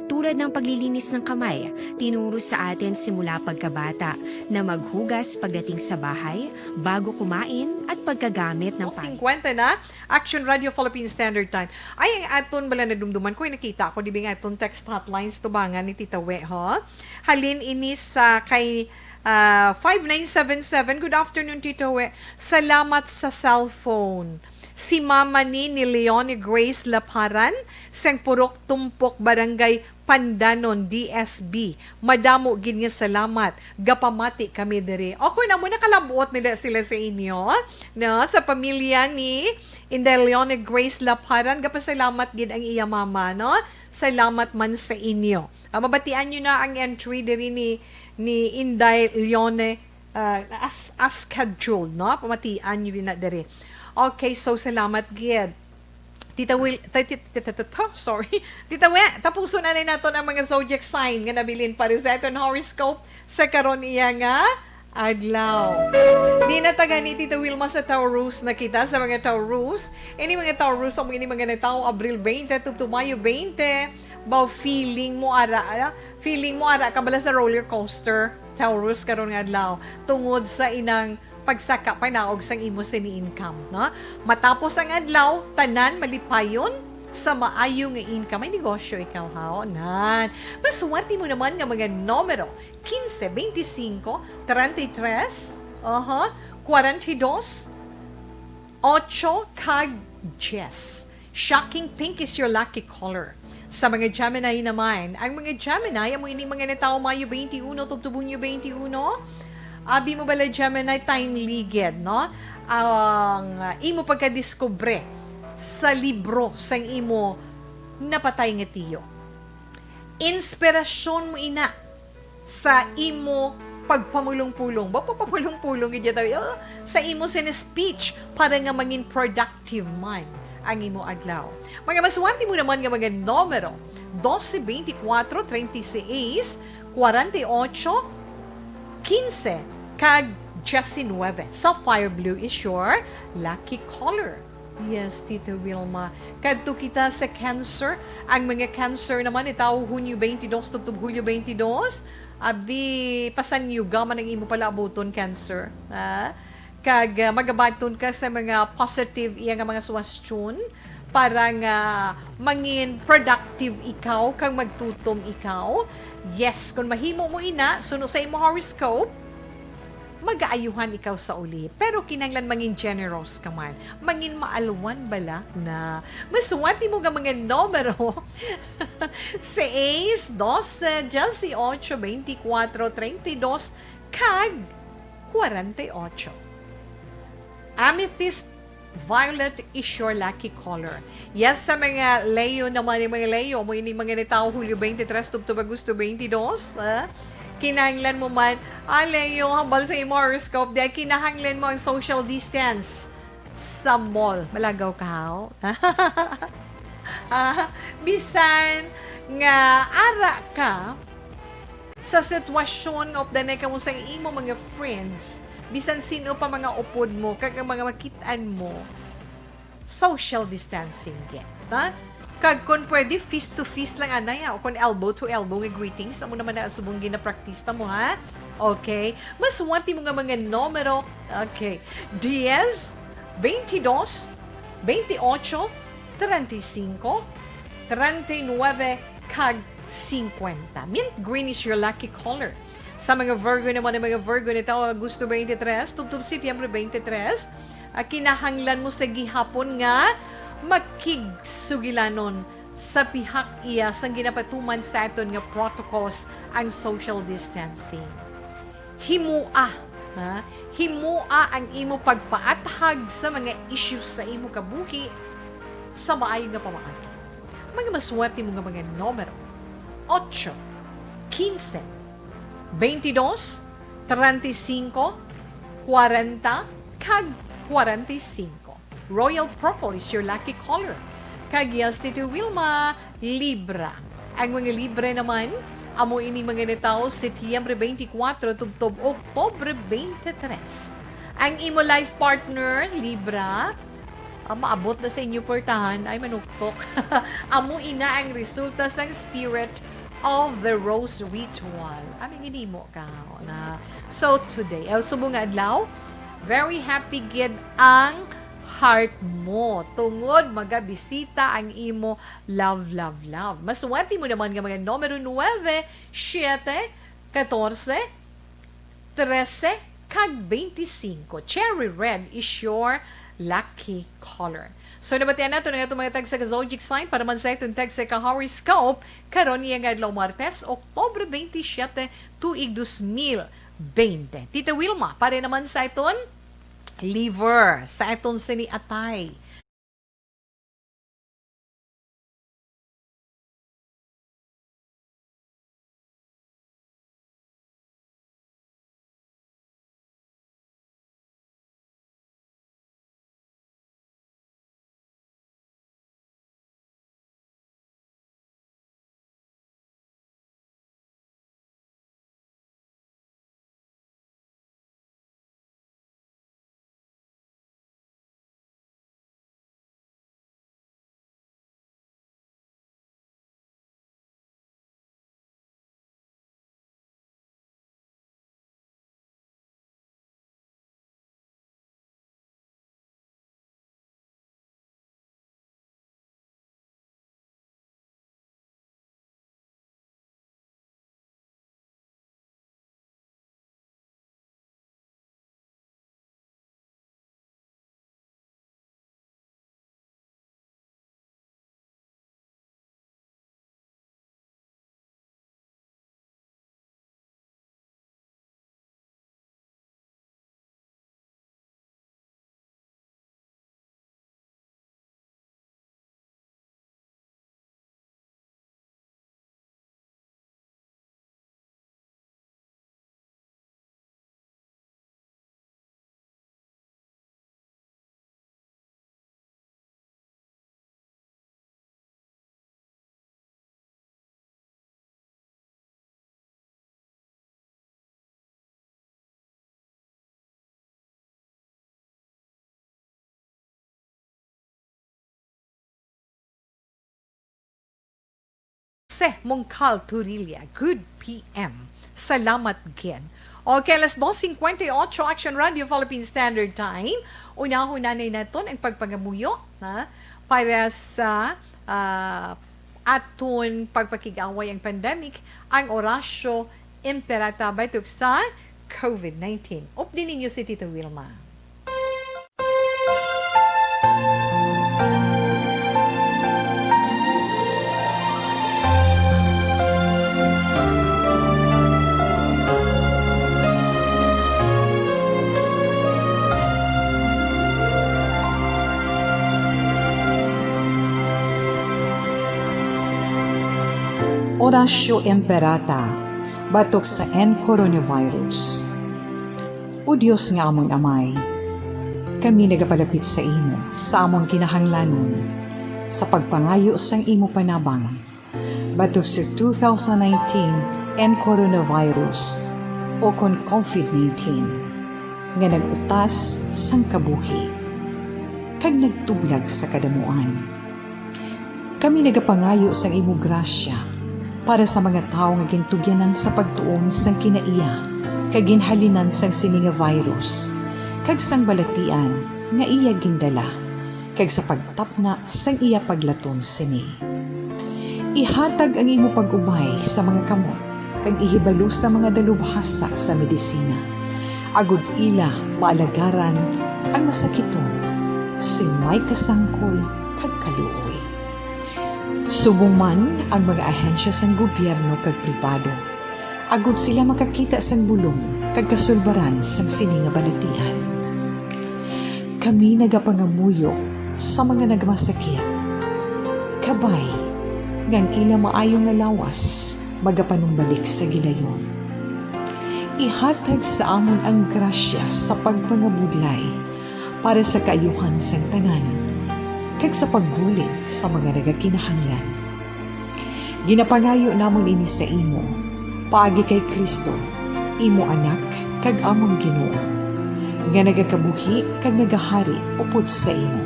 Tulad ng paglilinis ng kamay, tinuro sa atin simula pagkabata na maghugas pagdating sa bahay, bago kumain at pagkagamit ng O, pay- singkwenta na, Action Radio Philippine Standard Time. Ay, ang aton bala nadumduman ko, nakita ko, di ba, nga aton text hotlines tubangan ni Tita We, ho? Halin ini sa kay, ah, five nine seven seven. Good afternoon, Tita We. Salamat sa cellphone. Si mama ni, ni Leonie Grace Laparan, sang Purok Tumpok, Barangay Pandanon, D S B. Madamo gid nga salamat. Gapamati kami diri. O, kun amo, nakalabot nila sila sa inyo, no? Sa pamilya ni Inday Leonie Grace Laparan, gapasalamat gid ang iya mama, no? Salamat man sa inyo. Ah, mabatian nyo na ang entry diri ni, ni Inday Leonie ah, as, as scheduled, no? Pamatian niyo na diri. Okay, so salamat gid. Tita Will, ta-, ti-, ti-, ti-, ti-, to, sorry. Tita We, tapuson na nato ang mga zodiac sign nga nabilin para sa aton horoscope sa karon iya nga adlaw. Di na ta gani, Tita Wilma, sa Taurus na kita, sa mga Taurus. Ini mga Taurus, ang ini mga natawo, Abril twenty, tubtob Mayo twenty, baw feeling mo ara, ah, feeling mo ara ka bala sa roller coaster, Taurus, karon nga adlaw, tungod sa inang pagsaka panaog sang imo sini income, no? Matapos ang adlaw, tanan malipayon sa maayo nga income. May negosyo ikaw, ha? Nan. Maswerte mo naman nga mga numero, quince, veinticinco, treinta y tres, aha, cuarenta y dos, ocho, kag diez. Shocking pink is your lucky color. Sa mga Gemini naman, ang mga Gemini, amo ini mga natawo Mayo twenty-one, tubtob Hunyo twenty-one, abi mo bala, Gemini, timely gid, no? Ang, uh, imo pagkadiskubre sa libro sang imo napatay nga tiyo. Inspirasyon mo ina sa imo pagpamulong-pulong. Ba, pagpamulong-pulong, gid yata, oh, sa imo sini speech para nga mangin productive man ang imo adlaw. Mga maswerte mo naman nga mga numero, doce, veinticuatro, treinta y seis, cuarenta y ocho, quince, kag diecinueve. Sapphire blue is your lucky color. Yes, Tita Wilma. Kadto kita sa Cancer. Ang mga Cancer naman, itaw Hunyo twenty-two, tubtob Hulyo twenty-two. Abi, pasanyuga man ang imo palaabuton, Cancer. Ha? Kag, ah, magabaton ka sa mga positive iya nga mga suwastyon para nga mangin productive ikaw kag magtutom ikaw. Yes, kung mahimo mo ina, suno sa imo horoscope, magaayuhan ikaw sa uli. Pero kinahanglan mangin generous ka man. Mangin maalwan bala na. Maswerte mo nga mga numero, seis, doce, dieciocho, veinticuatro, treinta y dos, kag cuarenta y ocho. Amethyst violet is your lucky color. Yes, sa mga Leo naman, yung mga Leo, mo ini mga natawo Hulyo twenty-three, tubtob Agosto twenty-two, ah, kinahanglan mo man, ah, Leo, hambal sa imo horoscope, di kinahanglan mo ang social distance sa mall. Malagaw ka, haw? Ah, bisan nga ara ka sa sitwasyon nga updanay kamo sa imo mga friends, bisan sino pa mga upod mo, kag ang mga makit-an mo, social distancing gid, ha? Kag kung pwede, fist to fist lang anay, ha? O kung elbow to elbow nga greetings, amo naman na subong ginapraktista mo, ha? Okay. Maswerte mo nga mga numero. Okay. Diez, veintidós, veintiocho, treinta y cinco, treinta y nueve, kag cincuenta. Mint green is your lucky color. Sa mga Virgo naman, ang mga Virgo nitawo Agosto twenty-three, tubtob Setyembre twenty-three, ah, kinahanglan mo sa gihapon nga makigsugilanon sa pihak iya sang ginapatuman sa aton nga protocols ang social distancing. Himoa, ha? Himoa ang imo pagpaathag sa mga issues sa imo kabuhi sa maayo nga pamaagi. Mga maswerte mo nga mga numero, ocho, quince, veintidós, treinta y cinco, cuarenta, kag cuarenta y cinco. Royal purple is your lucky color. Kag yes, Tito Wilma, Libra. Ang mga Libra naman, amo ini mga natawo Setyembre twenty-four tubtob Oktubre twenty-three. Ang imo life partner, Libra, ah, maabot na sa inyo portahan, ay manuktok. Amo ina ang resulta sang Spirit of the Rose Ritual. Aming ginimo ka na. So today, el subo nga adlaw, very happy gid ang heart mo tungod magabisita ang imo love, love, love. Maswerte mo naman nga mga numero nuebe, siete, katorse, trese, kag beintisinko. Cherry red is your lucky color. So, nabatian nato na atong mga tagsa ka zodiac sign para man sa atong tagsa ka horoscope karon niya nga adlaw, Martes, Oktubre twenty-seven, tuig dos mil bente. Tita Wilma, para naman sa aton liver, sa aton sini atay. Jose Mongcal Turilla. Good P M. Salamat gid. Okay, alas dos cincuenta y ocho, Action Radio Philippine Standard Time. Unahon na naton ang pagpangamuyo, ha? Para sa, ah, aton pagpakig-away ang pandemic, ang Oratio Imperata batok sa covid nineteen. Update ninyo si Tita Wilma. Oratio Imperata batok sa N coronavirus. O Dios nga amon Amay, kami nagapalapit sa imo sa amon kinahanglanon sa pagpangayo sang imo panabang batok sa two thousand nineteen N coronavirus, o kon covid nineteen, nga nag-utas sang kabuhi kag nagtublag sa kadamuan. Kami nagapangayo sang imo grasya para sa mga tawo nga gintugyanan sa pagtuon sang kinaiya kag ginhalinan sang sini nga virus kag sang balatian nga iya gindala, kag sa pagtapna sang iya paglaton sini. Ihatag ang imo pag-ubay sa mga kamot kag ihibalo sa mga dalubhasa sa medisina, agod ila maalagaran ang masakiton sing may kasangkol kag kaluoy. Subong man ang mga ahensya sang gobyerno kag pribado, agod sila makakita sang bulong kag kasulbaran sang sini nga balatian. Kami nagapangamuyo sa mga nagmasakit, kabay nga ang ila maayo nga lawas magapanumbalik sa gilayon. Ihatag sa amon ang grasya sa pagpangabudlay para sa kaayuhan sang tanan, kag sa pagbulig sa mga nagakinahanglan. Ginapangayo namon ini sa imo, paagi kay Cristo, imo Anak kag amon Ginoo, nga nagakabuhi kag nagahari upod sa imo,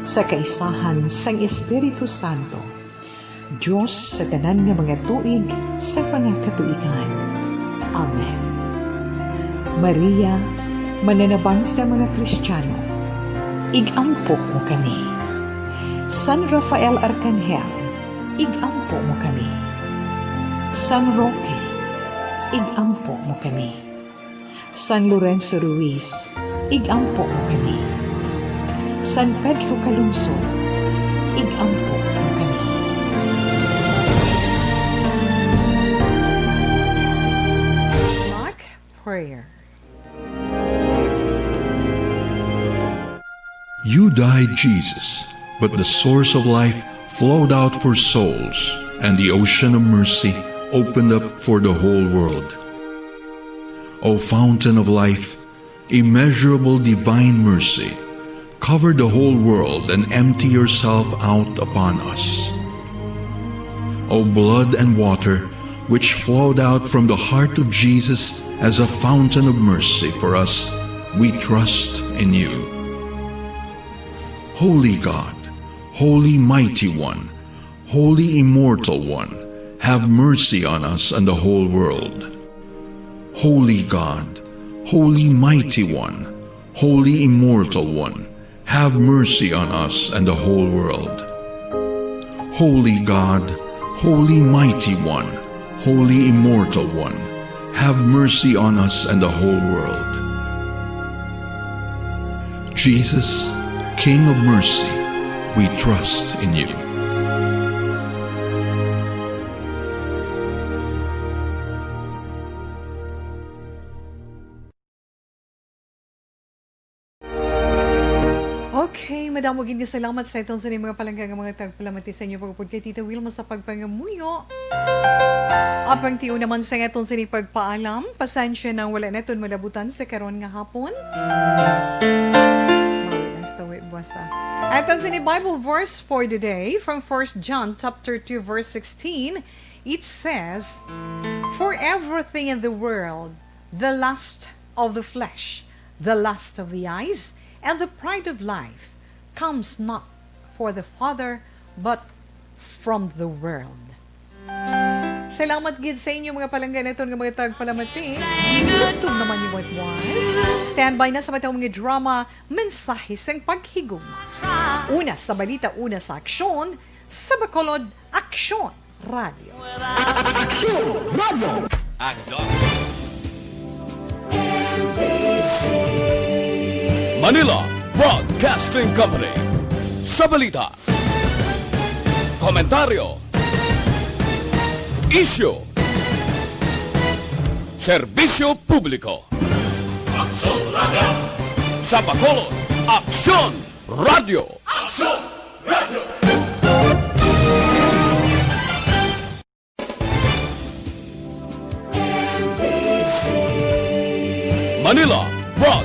sa kaisahan sang Espiritu Santo, Dios sa tanan nga mga tuig sa mga katuigan. Amen. Maria, mananabang sa mga Kristiyano, ig-ampo mo kami. San Rafael Arcangel, ig-ampo mo kami. San Roque, ig-ampo mo kami. San Lorenzo Ruiz, ig-ampo mo kami. San Pedro Calungsod, ig-ampo mo kami. Mock prayer. You died, Jesus, but the source of life flowed out for souls, and the ocean of mercy opened up for the whole world. O fountain of life, immeasurable divine mercy, cover the whole world and empty yourself out upon us. O blood and water, which flowed out from the heart of Jesus as a fountain of mercy for us, we trust in you. Holy God, Holy Mighty One, Holy Immortal One, have mercy on us and the whole world. Holy God, Holy Mighty One, Holy Immortal One, have mercy on us and the whole world. Holy God, Holy Mighty One, Holy Immortal One, have mercy on us and the whole world. Jesus, King of mercy, we trust in you. Okay, madamo gid nga salamat sa aton sa mga palangga nga mga tagpalamati sa inyo pagupod kay Tita Wilma sa pagpangamuyo. Apang tiyo naman sa aton sa pagpaalam, pasensya nang wala naton malabutan sa karon nga hapon. Mawala sa tawi buwasa. Aton sa Bible verse for the day from First John chapter two verse sixteen, it says, "For everything in the world, the lust of the flesh, the lust of the eyes, and the pride of life comes not for the Father, but from the world." Salamat gid sa inyo, mga palangga naton nga mga tagpalamati. Gutom naman yung White Wise. Standby na sa matang mga drama, mensahe sang paghigugma. Una sa balita, una sa aksyon, sa Bacolod, Aksyon Radio. Aksyon Radio. Agdon. Manila Broadcasting Company. Sa balita, komentaryo, isyu, serbisyo publiko. Aksyon Radio. Sa Bacolod, Aksyon Radio. Aksyon Radio.